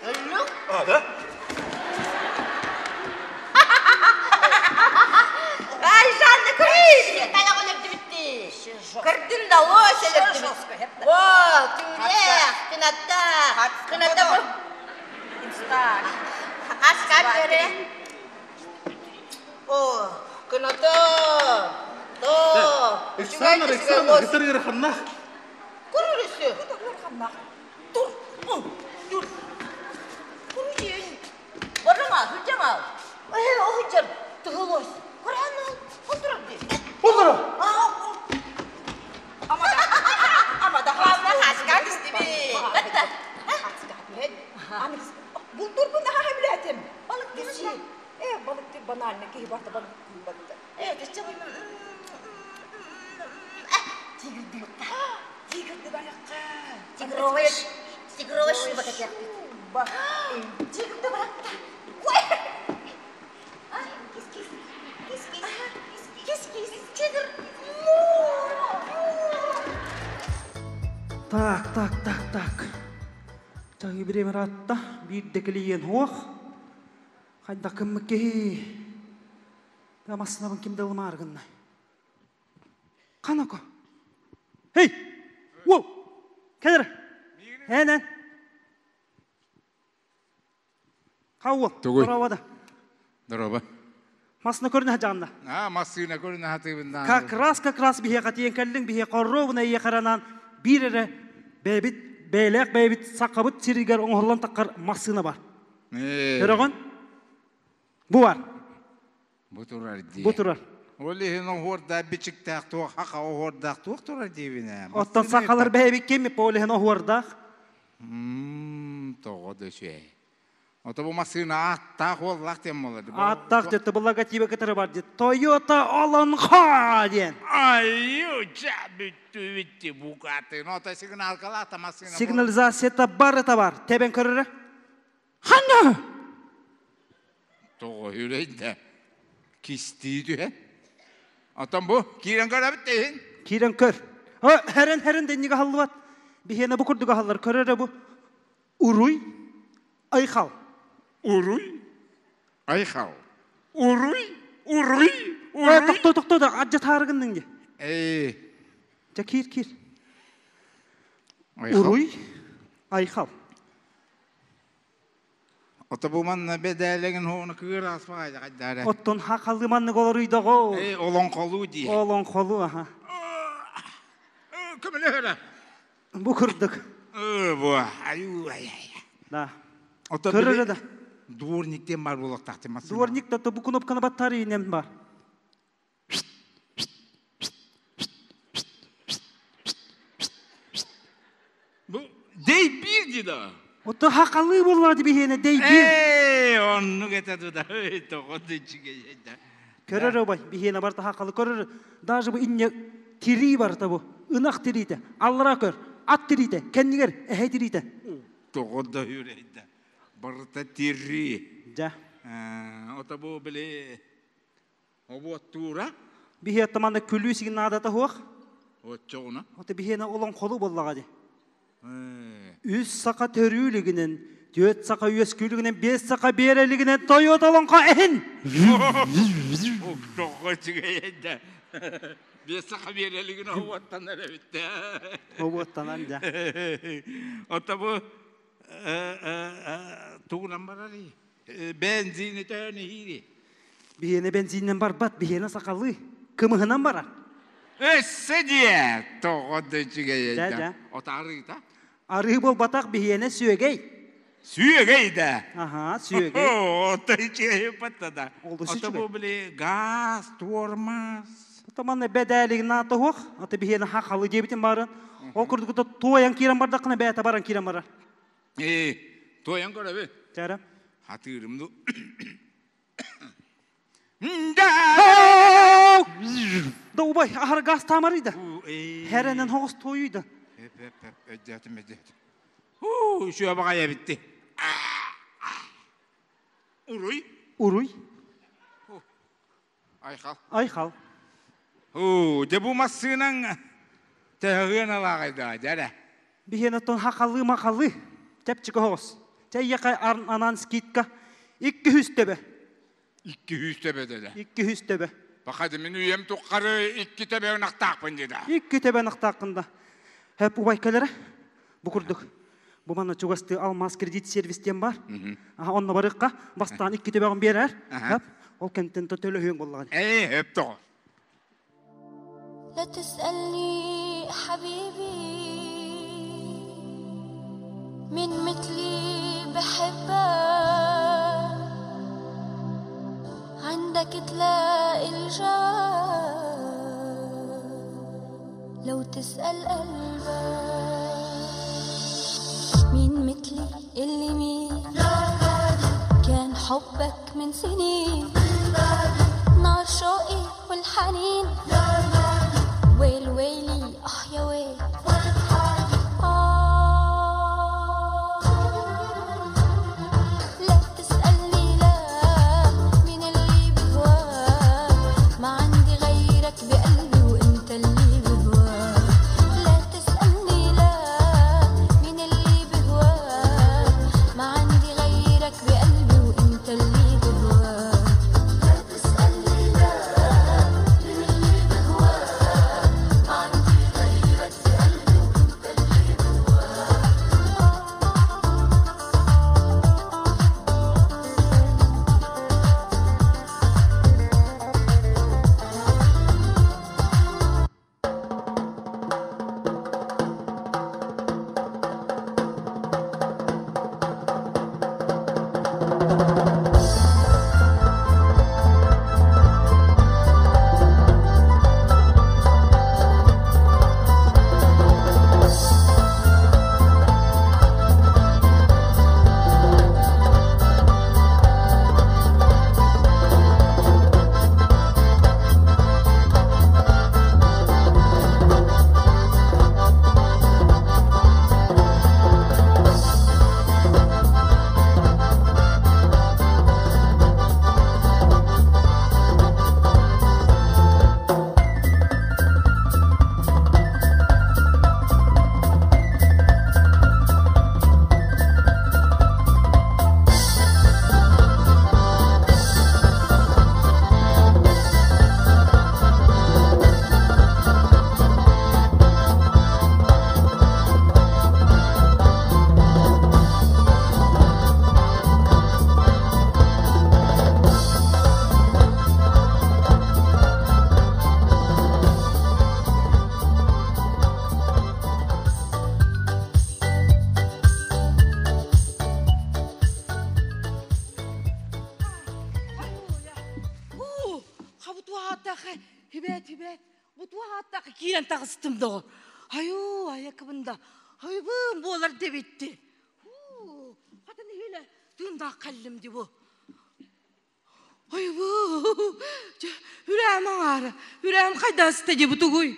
[SPEAKER 6] Өллүк.
[SPEAKER 10] А, да?
[SPEAKER 6] Ай, Жанна, көрдүн. Таяқ өлөрдү битти. Көрдүн да, лось өлөрдү бит. О, түүлээх, кынатта. Кынатта бу. Аскар бере. О, кыната. То.
[SPEAKER 10] Эксана, Эксана, гытыр ханнах.
[SPEAKER 6] Көрүрүсү. Тур. Тур. Көрүдүйün. Барыңа, хүчаңа. Э, оһуджар. Тыгылос. Көрән ол. Олтурар ди.
[SPEAKER 10] Олтура.
[SPEAKER 6] Аа,
[SPEAKER 16] Ама да
[SPEAKER 6] Хавна хаска дистиби. Атта.
[SPEAKER 16] Булдур бу наха билетим.
[SPEAKER 6] Балык диши.
[SPEAKER 16] Э, балык ти банально киһи барта балык батта.
[SPEAKER 6] Э, дишче бу. Тигр дилта.
[SPEAKER 16] Тигр ди баракка.
[SPEAKER 6] Тигровая. Тигровая шуба какая. Тигр ди баракта. Ой. Кис кис. Кис кис. Кис кис. Тигр.
[SPEAKER 4] Так, так, так, так. Чаги биремер атта, бир декилиен хуах. Хайда кыммыкки. Дамасынабын ким дылмаргыннай. Канако. Хей! Воу! Кедер! Хэнэн! Хауыл,
[SPEAKER 9] Тугуй.
[SPEAKER 4] Дорова
[SPEAKER 9] Дороба.
[SPEAKER 4] Масына көрүнэ жанна.
[SPEAKER 9] А, масына көрүнэ хатыбын
[SPEAKER 4] Как раз, как раз бихе катиен кэллиң бихе корровна ие каранан бир эре бэбит бээлээх бэбит сакабыт сиригер оңорлон таккар масына бар. Көрөгөн? Бу бар.
[SPEAKER 9] Бу турар ди.
[SPEAKER 4] Бу турар.
[SPEAKER 9] Ол ихин оһуорда бичиктаах туох хака оһуордаах туох турар диибинэ.
[SPEAKER 4] Оттон сакалар бэбит кеми полиһин оһуордаах.
[SPEAKER 9] Тоҕо дөсү. Ото бу массыына ааттаах уоллаах диэн буолар.
[SPEAKER 4] Ааттаах дьэ бу логотиба кытары бар дии. Toyota Олонхо диэн.
[SPEAKER 9] Айю, ча бүттү бүттү букатын. Ото сигналкалаах та массыына.
[SPEAKER 4] Сигнализацията барыта бар. Тебен көрөрө. Ханна?
[SPEAKER 9] Тоҕо үрейде. Кистии түһэ. Отон бу киирэн көрөбүт дейин.
[SPEAKER 4] Киирэн көр. О, херен херен денниге халлыбат. Биһиэнэ бу курдук аһаллар көрөрө бу. Уруй айхал.
[SPEAKER 9] Уруй айхал. Уруй, уруй, уруй.
[SPEAKER 4] Тохто, тохто да, адьа таарыгынның де.
[SPEAKER 9] Эй.
[SPEAKER 4] Жа киир, киир. Уруй айхал.
[SPEAKER 9] Ото бу манна бедээлеген хону кыыр аспаҕай кайдара.
[SPEAKER 4] Оттон хақаллы маннык олоруйдаго.
[SPEAKER 9] Эй, олонхолу ди.
[SPEAKER 4] Олонхолу, аха.
[SPEAKER 9] Көмөлөһөрө.
[SPEAKER 4] Бу курдук.
[SPEAKER 9] Бу, аю, ай, ай.
[SPEAKER 4] Да.
[SPEAKER 9] Ото
[SPEAKER 4] Көрөрө да.
[SPEAKER 9] Дворниктен бар болоктакты массына.
[SPEAKER 4] Дворник да бу кнопканы баттары инем бар.
[SPEAKER 9] Бу дей бир ди да.
[SPEAKER 4] Ото хақаллы боллады биһиэнэ дей бир.
[SPEAKER 9] Эй, оннук эте туда. Эй, тоҕо дичиге да.
[SPEAKER 4] Көрөрө бай, биһиэнэ барта хақалы көрөрө. Даже бу инне тири барта бу. Ынах тирите. Аллара көр. Ат тирите. Кеннигер эхе тирите.
[SPEAKER 9] Тоҕо да үрейде. Барта тири.
[SPEAKER 4] Жа.
[SPEAKER 9] Ото бу биле обуоттуура.
[SPEAKER 4] Биһиэ таманы күлүү сигнаадата хуох.
[SPEAKER 9] Отчоҕуна.
[SPEAKER 4] Ото биһиэнэ олон холу боллаға ди. Үс сақа төрүүлүгүнэн, түөт сақа үөскүүлүгүнэн, бес сақа берелигинен Toyota олонхо эхин.
[SPEAKER 9] Тоҕо чиге да. Бес саха берелигин обуоттан эребитте.
[SPEAKER 4] Обуоттанан да.
[SPEAKER 9] Ото бу тугунан барари. Бензини төөнү хири.
[SPEAKER 4] Биһиэнэ бензиннен барбат, биһиэнэ сақалы. Кымыһынан барар.
[SPEAKER 9] Өссө дие. Тоҕо да чиге
[SPEAKER 4] Да,
[SPEAKER 9] да.
[SPEAKER 4] да.
[SPEAKER 9] Ото арыыта.
[SPEAKER 4] Арыы болбатах биһиэнэ сүөгей.
[SPEAKER 9] Сүөгей да.
[SPEAKER 4] Аха, сүөгей.
[SPEAKER 9] Ото чиге патта да.
[SPEAKER 4] Олду
[SPEAKER 9] Ото бу биле газ, тормоз.
[SPEAKER 4] Таманна бәдәлигин наата хуох, ата биһиэнэ хақалы диэбитин барын. Ол курдук туойан киирэн бардаккына бээтэ баран киирэн барар.
[SPEAKER 9] Э, туойан көрөбү.
[SPEAKER 4] Чара.
[SPEAKER 9] Хатыырымду.
[SPEAKER 4] Да убай, ахар газ тамарыйда. Херенен хоғыс тойуйда.
[SPEAKER 9] Өддәтім, өддәтім. Ху, şu бағая бітті. Уруй.
[SPEAKER 4] Уруй.
[SPEAKER 9] Айхал.
[SPEAKER 4] Айхал.
[SPEAKER 9] Ху, де бу массынаң тәғын алағайда, дәрі.
[SPEAKER 4] Биһиэнэ тон хақалы мақалы. Тәпчікі хоғыс. Тәй яқай анан скидка. 200 төбе.
[SPEAKER 9] 200 төбе деді.
[SPEAKER 4] 200 төбе.
[SPEAKER 9] Бақады мен үйем тұққары 2 төбе нақтақпын деді.
[SPEAKER 4] 2 төбе нақтақында. Хөп убай кәлері. Бу курдук. Бу мана чугасты алмаз кредит сервистен бар. Аха, онна барыққа бастан 2 төбеғін берер. Хөп, ол кенттен төлі хүйін боллаған.
[SPEAKER 9] Эй, хөп тоғы.
[SPEAKER 14] لا تسألني حبيبي مين مثلي بحبك عندك تلاقي الجواب لو تسأل قلبك مين مثلي اللي مين كان حبك من سنين نار شوقي والحنين ويل ويلي آه يا ويل آه لا تسألني لا مين اللي بهواك ما عندي غيرك بقلبي وانت اللي بهواك لا تسألني لا مين اللي بهواك ما عندي غيرك بقلبي وانت اللي بهواك لا تسألني لا مين اللي
[SPEAKER 17] Бу туох ааттаах киирэн таҕыстым доҕор. Айуу, айакыбын да. Айбын буолар дебитти. Хатын иһиле тыындаах кэллим ди бу. Айбы, үрээм аҥаара, үрээм хайдаста ди бу тугуй?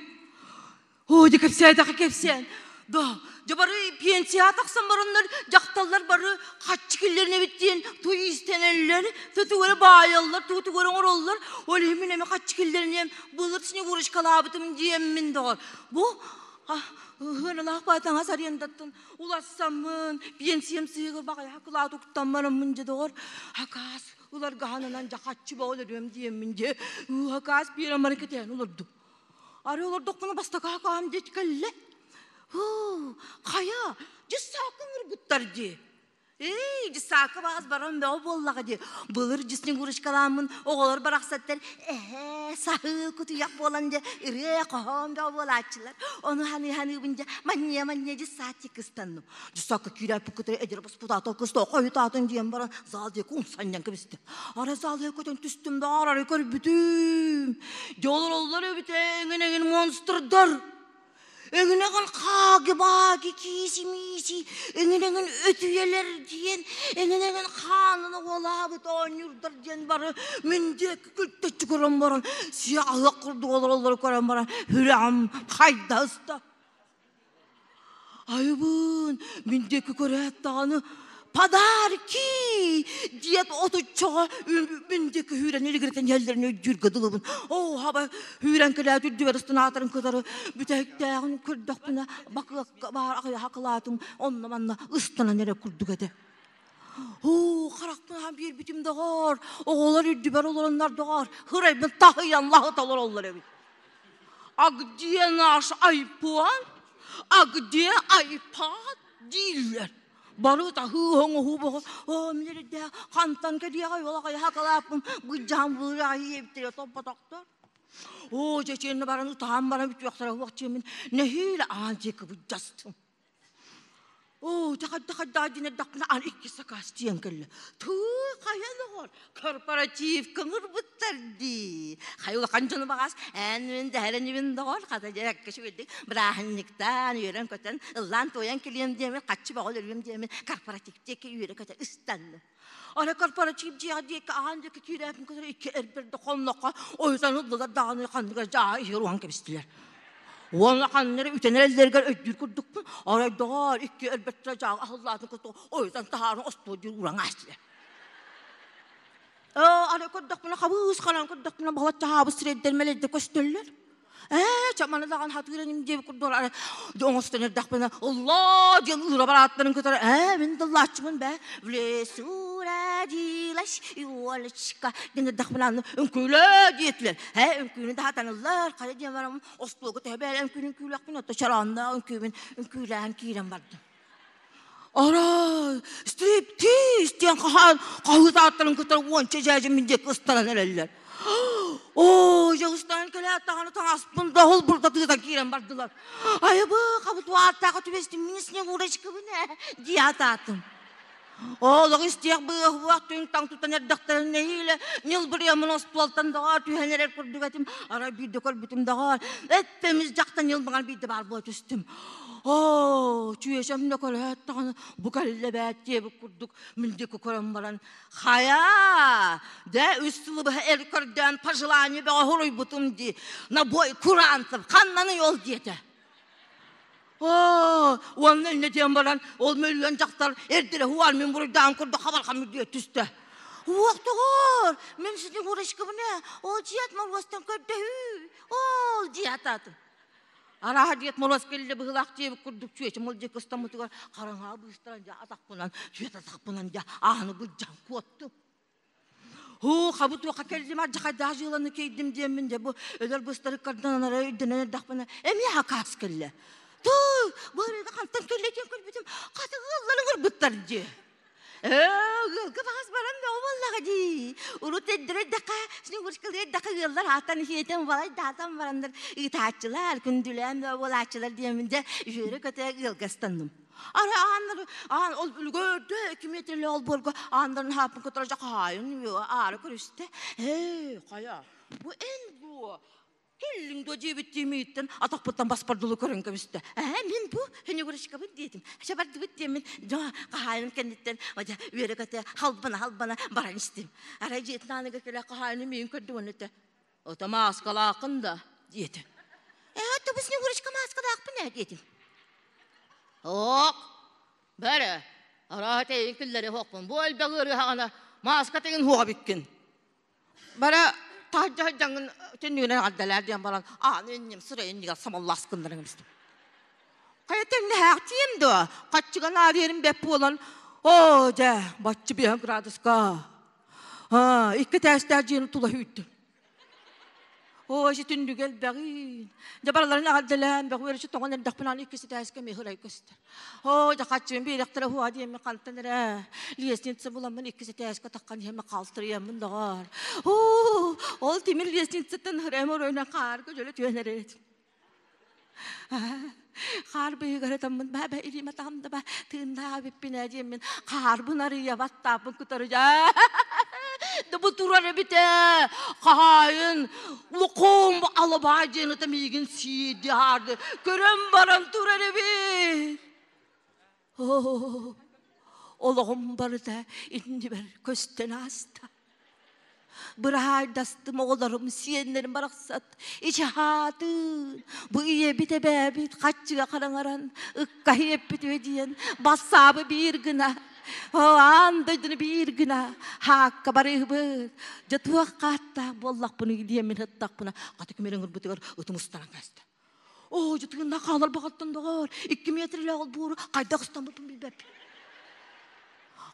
[SPEAKER 17] Оо, дьэ кэпсээтэхэ кэпсээн. Да, дьэ бары пенсия тахсан бараннар, дьахталлар бары хаччы киллэрин эбит диэн туй иистэнэллэр, тутугары баайаллар, тутугары оҥороллор. Ол иһин мин эмэ хаччы киллэриниэм, былыр снегурочкалаабытым диэммин доҕор. Бу ыһыаналаах баатаҥас арендаттан улассаммын, пенсиям сыыгы баҕайа кылаат уктаммараммын дьэ доҕор. Акаас ыларгаһанынан дьэ хаччы боҕол өрүөм диэммин дьэ. Акаас биэрэн бары кэтээн олордум. Арыы олордохпуна бастакы акаам диэт кэллэ. Хайа, дьыссаакка ыҥырбыттар дии. Эй, дьыссаакка баҕас баран бөҕө буоллаҕа дии. Былыр дьыснегурочкалааммын оҕолор барахсаттар эһээ, саһыы кутуйах буолан дьэ ырыа хоһоон бөҕө буолааччылар. Ону ханыы-ханыыбын дьэ манньыа-манньыа дьыссаатчы кыстанным. Дьыссаакка киирээппит кытары эдэр баспутаатал кыста хойутаатын диэн баран зал диэки умсанньан кэбистэ. Ара зал көтөн түстүм да арары көрбүтүм. Дьэ олороллор эбит эҥин-эҥин монстрдар. Эҥин-эҥин хааги-бааги кииси-мииси, эҥин-эҥин өтүйэлэр диэн, эҥин-эҥин хаанын оҕолаабыт оонньуурдар диэн бары мин диэки күлтэччи көрөн баран, сиэ аһыах курдук олороллору көрөн баран, сүрэҕим хайда ыста. Айыбын, мин диэки көрөөт даҕаны подарки диэт отуччаҕа мин диэки үүрэн илигирэтэн иһэллэрин өйдүүргэ дылыбын. Оо, хаба үүрэн кэлээт үрдүбэр ыстанаатарын кытары бүтэһиктээҕин көрдөхпүнэ бакыакка баар аҕыйах акылаатым онно-манна ыстанан эрэ курдук этэ. Оо, харахпын аһан биэрбитим доҕоор, оҕолор үрдүбэр олороннор доҕоор, һырайбын таһыйан лаһыта олороллор эбит. А где наш айпуан? А где айпад? дииллэр. Бары таһыы оҥоһуу боҕо оо милэрдэ хантан кэлиэҕэй ол аҕай хакалааппын быдьаан быыраҕай иэбиттэрэ топпотохтор. Оо чэчиэннэ баран ытаан баран бүтүөхтэрэ уох чиэмин нэһиилэ аан диэки быдьастым. Оо, дьэ хайда-хайдаа диэн эрдэхпинэ аны икки сакаас тиийэн кэллэ. Тыы, хайа доҕор, корпоративка ыҥырбыттар дии. Хайа улахан дьону баҕас эн мин дэһэрэнибин доҕор, хата дьэрэккэ үчүгэйдик бырааһынньыктаан, үөрэн-көтөн, ыллаан-туойан кэлиэм диэмин, хаччы бөҕө өлөрүөм диэмин, корпоратив диэки үөрэ-көтө ыстанным. Аны корпоратив дьиэҕэ диэки аан диэки киирээппин кытары икки эрбэрдэ хонноххо ойутан ыллылар даҕаны ханныгар дьаа иһигэр уһан кэбистилэр. Уонна ханнары үтэн эрэллэригэр өйдүүр курдукпун. Арай доҕоор икки эрбэттэрэ дьааҕы аһыллаатын кытта ойутан таһааран остуол диир ууран аастылар. Аны көрдөхпүнэ хабыыс харан көрдөхпүнэ балачча хаабыс сирэйдэр мэлэйдэ көстөллөр. Ээ, чаманы даҕан хатыыр иним диэбит курдук ары оҥостон эрдэхпинэ Аллаа диэн ыыра барааттарын кытары ээ мин тыллааччыбын бээ в лесу родилась елочка диэн эрдэхпинэ аны үҥкүүлээ диэтилэр ээ үҥкүүнү да хатаныллар хайа диэн бараммын остуолга төһө бэйэлээн үҥкүүнү үҥкүүлэхпин отто чороонноох үҥкүүбүн үҥкүүлээн киирэн бардым Арай, стриптиз диэн хаһан хаһыытааттарын кытары уонча дьээдьэ мин диэки ыстанан эрэллэр. Оо, дьэ ыстанан кэлээт даҕаны таҥаспын да холбурдатыытан киирэн бардылар. Айыбы, хабытуааттаах түбэстим мин снегурочкабын ээ, дии атаатым. Олох истиэх быыһыах түҥ-таҥ тутан эрдэхтэрин нэһиилэ ньылбырыйаммын остуолтан доҕоор түһэн эрэр курдук этим. Арай биирдэ көрбүтүм доҕоор, эттэмис дьахтан ньылбаҥар биирдэ баар буола түстүм. Оо, чүөчэм да көрөөт даҕаны бу кэллэ эбээт диэбит курдук мин диэки көрөн баран хайа дэ үс сылы быһа эр көрдөөн пожелание бөҕө суруйбутум дии на бой курантов ханнаный ол диэтэ Оо, уонна иннэ диэн баран ол мөлүйүөн дьахтар эрдэрэ хуар мин буруйдаан курдук хабархам үрдүгэр түстэ. Уохтугур, мин Снегурочкабын ээ, ол дьиэт Моруостан көрдөһүү, ол дии атаатым. Арааһа диэт Моруос кэллэ быһыылаах диэбит курдук чүөчэм ол диэки ыстаммытыгар хараҥаҕа быыстаран дьэ атахпынан, сүөт атахпынан дьэ ааны былдьаан куоттум. Һуу, хабы туохха кэллим ардьахайдаах дьыаланы киирдим диэммин дьэ бу өлөр быстарыккардан анара өйдөнөн эрдэхпинэ эмиэ хакаас кэллэ. Туу, бу ырыга хантан кэллэ диэн көрбүтүм, хата ыалларын ырбыттар дии. Ээ, ыалга баҕас баран бөҕө буоллаҕа дии. Урут эрдэрэ эрдэххэ, снегурочкалыы эрдэххэ ыаллар аатан иһиэтэн балайдаатан бараннар ыытааччылар, күндүлээн бөҕө буолааччылар диэммин дьэ үөрэ-көтө ыалга ыстанным. Ара ааннар аан ол үлгөрдө кимиэтэлэ олбуорга ааннарын хааппын кытары жа хаайын аары көрүстэ. Ээ, хайа, бу эн дуо? Кэллиҥ дуо диэбиттии мииттэн атахпыттан баспар дылы көрөн кэбистэ. Ээ, мин бу Снегурочкабын диэтим. Чэ бардыбыт диэммин, дьо хаһаайыным кэнниттэн дьэ үөрэ-көтө халбана-халбана баран истим. Арай дьиэтин ааныгар кэлэ хаһаайыным миигин көрдө уонна этэ, «Ото мааскалааххын да?» диэтэ. Ээ, ото бу Снегурочка мааскалаахпын ээ диэтим. Ок, бэрэ, арааһа тэйин киллэри хоқпун. Бу элбэх ыарыһаҕына мааска тегин хуоҕа биккин. Бара таһырдьа сылдьаҥҥын түннүгүнэн эҕэрдэлээр диэн баран ааны инним сырайын иннигэр самаллаас гыннаран кэбистим. Хайа тэҥнэһээхтиэм дуо? Хаччыга наарыйарым бэт буолан, оо дьэ, баччы биэһэн градуска. Аа, икки этээстээх дьиэни тула сүүрдүм. Оо, ити түннүгэ элбэҕиин. Дьэ барыларын эҕэрдэлээн, бөҕү өрүчү тоҥон эрдэхпинэ аны иккис этээскэ эмиэ ырай көстөр. Оо, дьэ хаччыым биэрэхтэрэ уһуа диэммин хантан эрэ лестница буламмын иккис этээскэ таххан иһэммин халтырыйаммын доҕоор. Оо, ол тимир лестницаттан ырайым оройунан хаарга дьөлө түһэн эрэр этим. Хаар быыһыгар ытаммын баа баа илиим атаҕым да ба тыыннаах эбиппин ээ диэммин хаарбын арыйа баттааппын кытары да бу турар эбит ээ хаһаайын лукум алабаа диэн ыта миигин сиирди хаарды көрөн баран турар эбит олоҕум барыта иннибэр көстөн ааста Быраһаайдастым оҕолорум, сиэннэрим барахсат ичаһаатын, бу ийэбит эбээбит хаччыга хараҥаран ыкка иэппит үө диэн бассаабы биир гына аан дойдуну биир гына хаакка барыыбыт дьэ туох хааттаах буоллахпыный диэммин ыттахпына хата ким эрэ ыҥырбытыгар ытым устанан кээстэ оо дьэ тыыннаах хаалар баҕаттан доҕоор 2 метрлээх олбуору хайдах ыстаммыппын билбэппин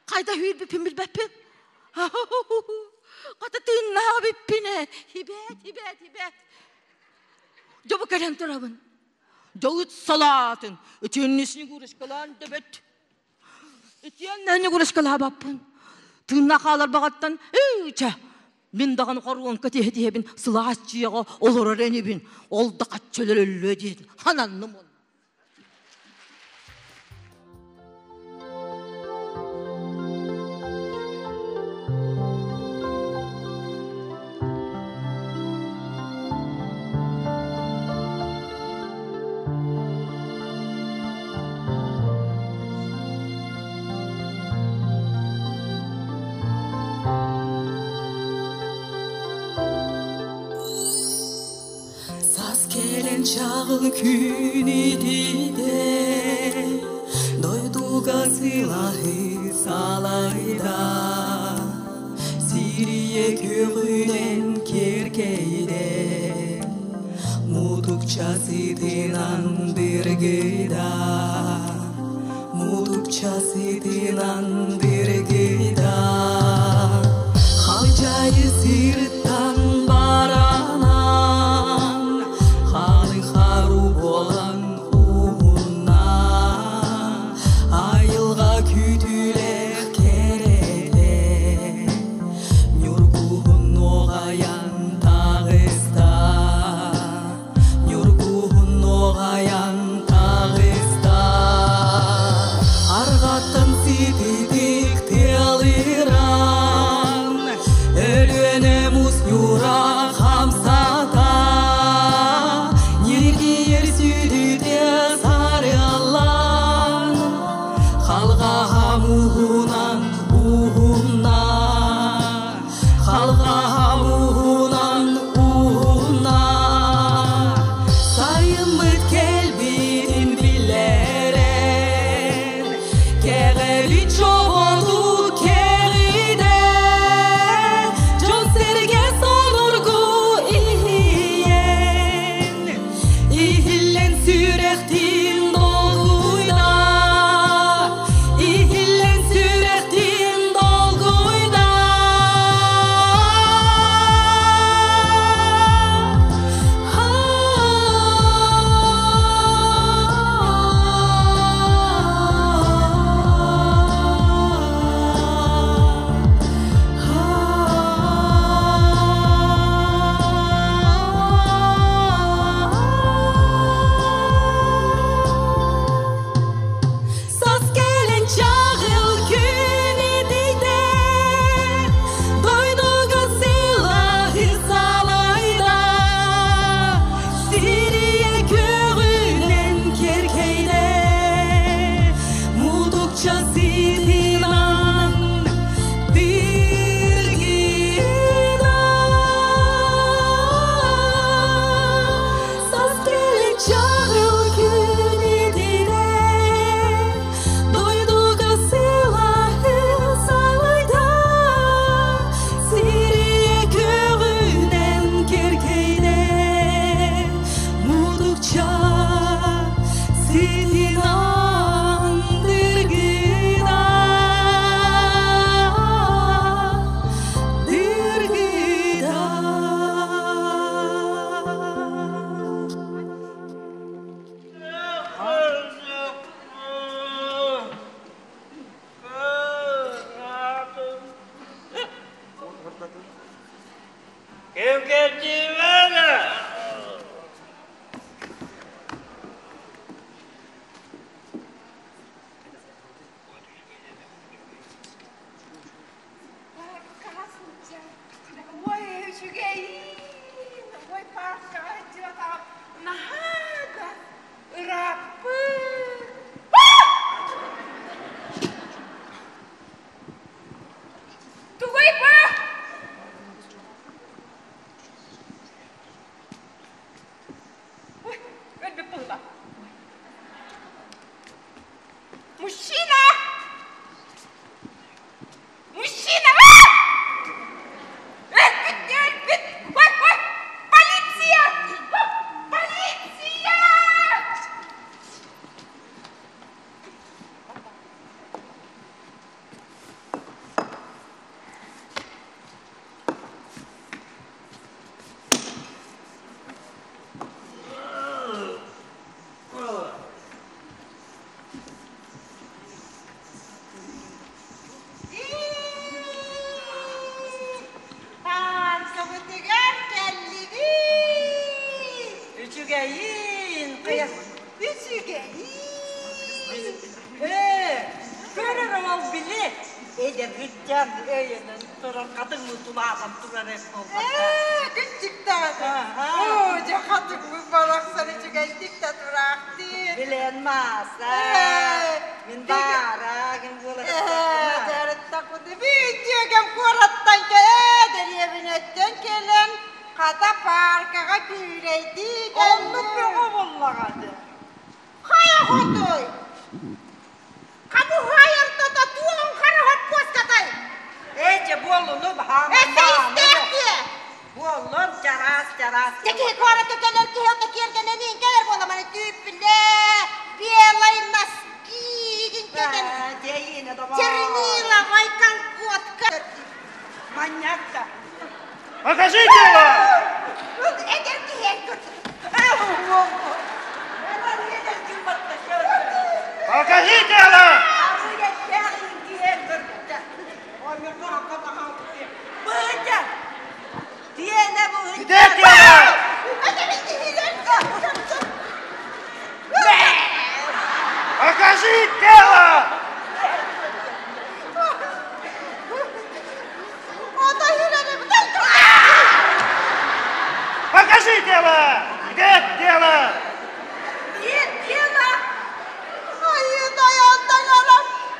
[SPEAKER 17] Хайда hүүрбүппүн билбэппин. Хата тыыннаах эбиппин ээ. Ибээт, ибээт, ибээт. Дьобу кэлэн турабын. Дьолут салаатын. Итиэннэ снегурочкалаан дөбөт. Итиэннэ снегурочкалаабаппын. Тыыннаах хаалар баҕаттан ыы-чэ мин даҕаны хоруоҥка тиһэ-тиһэбин сылаас дьиэҕэ олорор инибин. Ол да хачча өлөр өллүө диэтим. Хананным ол.
[SPEAKER 18] Саас кэлэн чаҕыл күн итиитэ Дойдуга сылаһы салайда Сирийэ күөҕүнэн киэркэйдэ Мутукча сытынан дыргыда Мутукча сытынан дыргыда Халдьайы сиртан баранан Халы хару буолан уһунна Айылҕа күүтүүлээх кэрэтэ Ньургуһун нуоҕайан таҕыста Ньургуһун нуоҕайан таҕыста Арҕаттан сититик тыалыран Өлүөнэ мус ньуура хамсата Ньиргийэр сүдүтэ сарыаллан Халҕаһа муһунан уһунна Халҕаһа муһунан уһунна Сайыммыт кэлбит. хаалбычча сытынан дыргыда дыргыда
[SPEAKER 5] Ким кэлдиибэна?
[SPEAKER 16] Ой, үчүгэйин, ой, паркаҕа сылдьыбатаҕым наһаа да ырааппыт. Тугуй бу? Ой, өлбүт быһыылаах. Мужчина! Мужчина! Өлбүт, өлбүт! Ой, ой! Полиция! Полиция!
[SPEAKER 7] Паркабытыгар кэллибит. Үчүгэйин, хайа үчүгэйин. Ээ, көрөр ол били эдэр ыччат өйөнөн турар хатыҥмыт улаатан турар эс буолбатта.
[SPEAKER 16] Ээ, күнчүктээх. Оо, дьэ хатыҥмыт барахсан үчүгэйдик да тураахтыыр.
[SPEAKER 7] Билэн мааса, мин баара ким буолар
[SPEAKER 16] Ээ, дьарыттахпыт бүйтүөгэм куораттан кэлээ, дэриэбинэттэн кэлэн, хата пааркаҕа күүлэйдии
[SPEAKER 7] Оннук бөҕө буоллаҕа дии.
[SPEAKER 16] Хайа хотой? Хабыһайар тото туоҕун хара хоппуоскатай?
[SPEAKER 7] Ээ, дьэ буоллуну баһаам
[SPEAKER 16] Эсэ истээх диэ.
[SPEAKER 7] Буоллун, чараас, чараас.
[SPEAKER 6] Дьэ киһи куоракка кэлэр киһи ото киэргэнэн кэлэр буоламаны түүппүлэ, белай носки кэтэн, черниловай колготка.
[SPEAKER 7] Маньяк да.
[SPEAKER 5] Покажи тело!
[SPEAKER 6] Эдэр киһи
[SPEAKER 5] Покажи тело! Где тело? Покажи тело! Покажи тело! Где тело?
[SPEAKER 16] Где тело? Айыы тайаан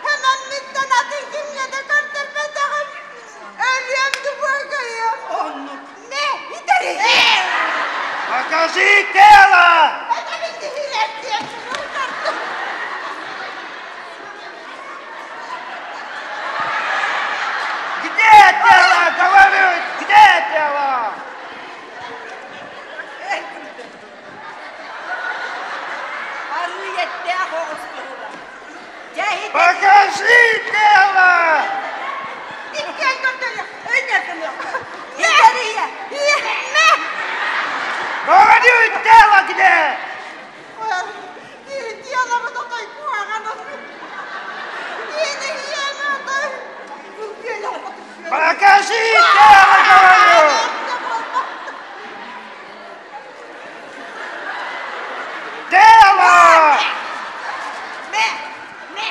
[SPEAKER 16] hemen миттен атын кимҥэ да көрдөрбөтөҕүм. Өлүөм дубуогайым.
[SPEAKER 7] Оннук.
[SPEAKER 16] Не, итери.
[SPEAKER 5] Покажи тело!
[SPEAKER 16] Это мин киһилэр диэн
[SPEAKER 5] Где тело? Говорю, где тело?
[SPEAKER 7] Арыы эттээх оҕус быһыла.
[SPEAKER 5] Покажи тело!
[SPEAKER 16] Иккиэн көрдөрүө.
[SPEAKER 7] Итэрийэ.
[SPEAKER 16] Мэ.
[SPEAKER 5] Говорю, тело где?
[SPEAKER 16] Тело отой куһаҕан.
[SPEAKER 5] Покажи тело, говорю! Тело!
[SPEAKER 16] Мэ! Мэ!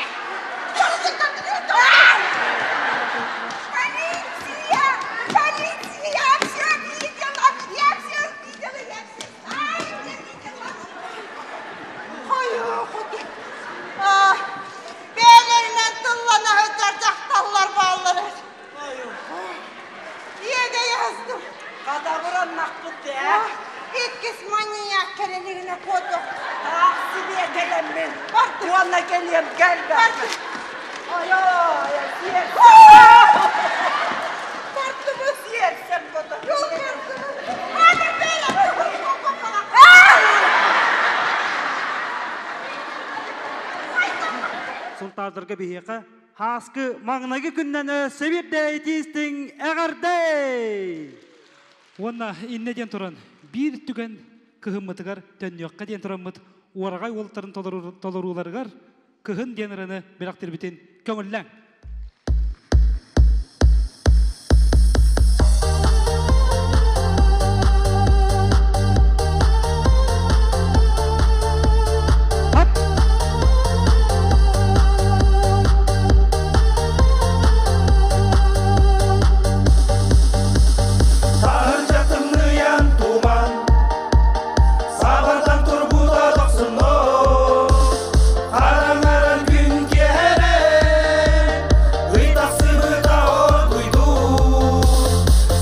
[SPEAKER 16] Полиция! Полиция! Я все видела! Я все видела! Я все сами видела!
[SPEAKER 7] Хайа, хоту.
[SPEAKER 16] Бээлэринэн тыллана сылдьар дьахталлар бааллар. Иэгэ яздым.
[SPEAKER 7] Хатабыраннахпыт ээ.
[SPEAKER 16] Иккис маньяк кэлэлигинэ куотуох.
[SPEAKER 7] Таах сибиэ кэлэммин. Уонна кэлиэм кэлбэ. Ой, ой, сиэр.
[SPEAKER 16] Бардыбыт.
[SPEAKER 7] Сиэрсэм боту.
[SPEAKER 16] Жол бардыбыт. Аны бэйэ.
[SPEAKER 4] Сунтаардарга биһиэхэ хааскы маҥнайгы күннэн өссө биирдэ итиистиҥ эҕэрдэ! Уонна иннэ диэн туран биир түгэн кыһыммытыгар төннүөххэ диэн тураммыт уораҕай уолаттарын толорууларыгар кыһын диэн ырыаны бэлэхтирбитин көҥүллээҥ.
[SPEAKER 19] Таһырдьа тымныйан туман, сабардан турбута дохсуннор, хараҥаран күн киэһэрэн, ый тахсыбыта оргуйдуур,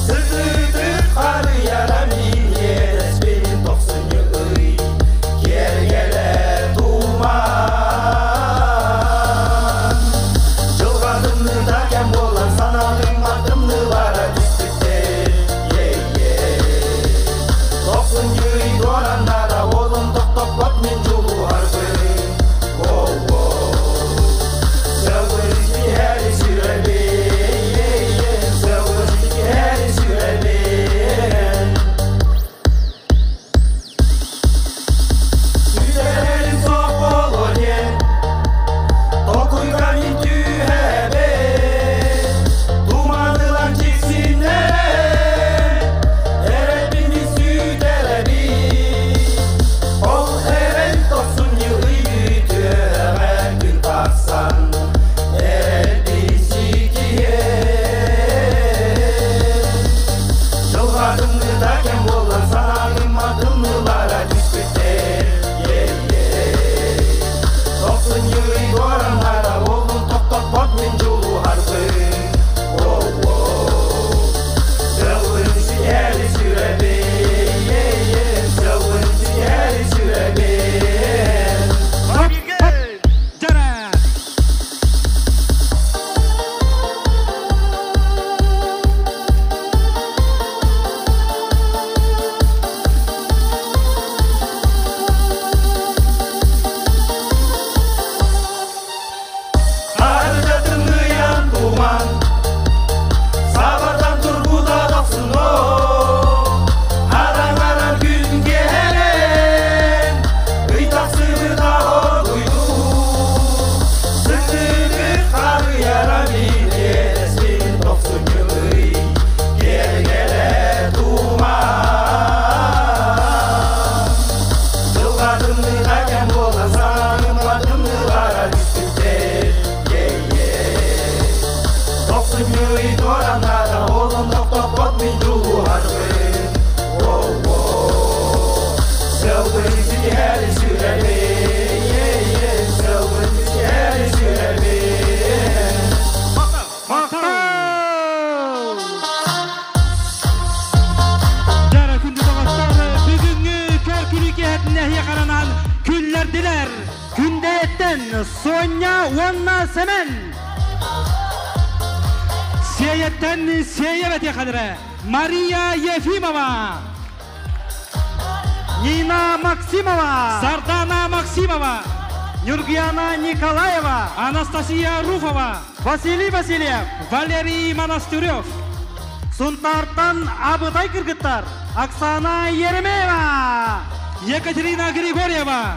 [SPEAKER 19] сытыытык харыйара мин иэдэспин тохсунньу ый, киэргэлэ туман. Дьылҕа тымныыта кэм буолан санаатым тымныылара түспүттэр, Тохсунньу ый дуораннара уолун тохтоппот мин дьулуһарбын. Сылгы ситиһэри сүрэбин, сылгы ситиһэри сүрэбин. Сүтэрэрим суох буолуо диэн, толкуйга мин түһэбин. Туман ылан дьиксинэрэн, эрэбин мин сүтэрэбин. Ол эрэн тохсунньу ый бүтүөҕэ күн тахсан, эрэлбин ситиһэн. Дьылҕа тымныыта кэм буолан санаатым тымныылара түспүттэр, Тохсунньу ый дуораннара уолун тохтоппот мин дьулуһарбын. Сылбын ситээри сүрэбин, сылбын ситээри сүрэбин.
[SPEAKER 4] Дьара!
[SPEAKER 19] Таһырдьа тымныйан туман, сабардан турбута дохсуноо, хараҥаран күн киэһэрэн, ый тахсыбыта оргуйдуу, сытыытык харыйара мин иэдэспин тохсунньу ый, киэргэлэ туман. Дьылҕа тымныыта кэм буолан сананыма тымныылара түспүттэр, Тохсунньу ый туораннара уолун тохтоппот мин дьулуһарбын. Сылбын ситиһэри сүрэбин, сылбын ситиһэри сүрэбин.
[SPEAKER 4] Махтал! Дьара күндү доҕоттор, бүгүҥҥү көр күлүкэһэтин эһиэхэ күллэрдилэр. Күндээттэн Соня уонна Сэмэн. Сиэйэттэн Сиэйэ бэтиэхэлэрэ Мария Ефимова. Нина Максимова. Сардана Максимова. Нюргияна Николаева. Анастасия Руфова. Василий Васильев. Валерий Монастырев. Сунтаартан Абытай кыргыттар Оксана Еремеева. Екатерина Григорьева.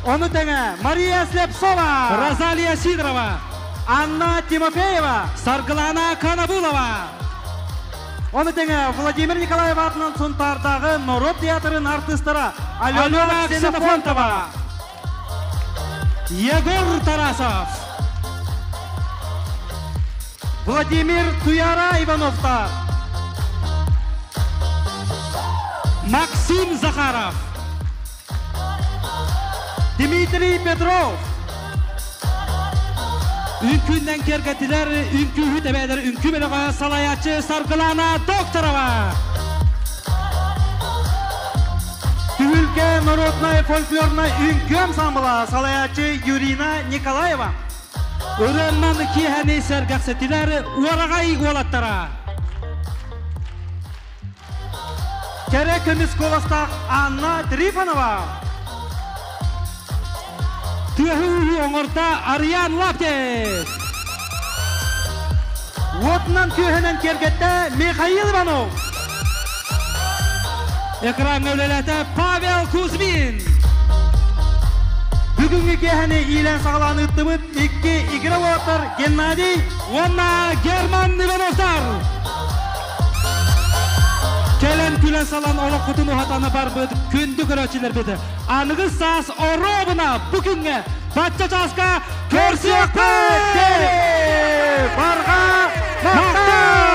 [SPEAKER 4] Ону тэҥэ Мария Слепцова. Розалия Сидорова. Анна Тимофеева. Саргылана Канабулова. Ону тэҥэ Владимир Николаев аатынан Сунтаардааҕы норуот театрын артыыстара Алена Ксенофонтова. Егор Тарасов. Владимир Туяра Ивановтар. Максим Захаров. Дмитрий Петров. Үҥкүүнэн киэргэтилэр үҥкүүһүт эбээлэр үҥкүү бөлөҕө салайааччы Саргылана Докторова. Түһүлгэ народнай фольклорнай үҥкүү ансамбла салайааччы Юрина Николаева. Ырыаннан киэһэни сэргэхсэтилэр уораҕай уолаттара. Кэрэ көмүс куоластаах Анна Трифонова. Тыаһы оҥорда Арыйаан Лаптев. Уотунан күөһэнэн киэргэттэ Михаил Иванов. Экраҥҥа үлэлээтэ Павел Кузьмин. Бүгүҥҥү киэһэни иилэн саҕалаан ыыттыбыт икки игирэ уолаттар Геннадий уонна Герман Ивановтар. Кэлэн күлэн салан олоххутун уһатаны барбыт күндү көрөөччүлэрбит аныгы саас оруобуна бу күҥҥэ бачча чааска көрсүөхпүт! Барҕа махтал!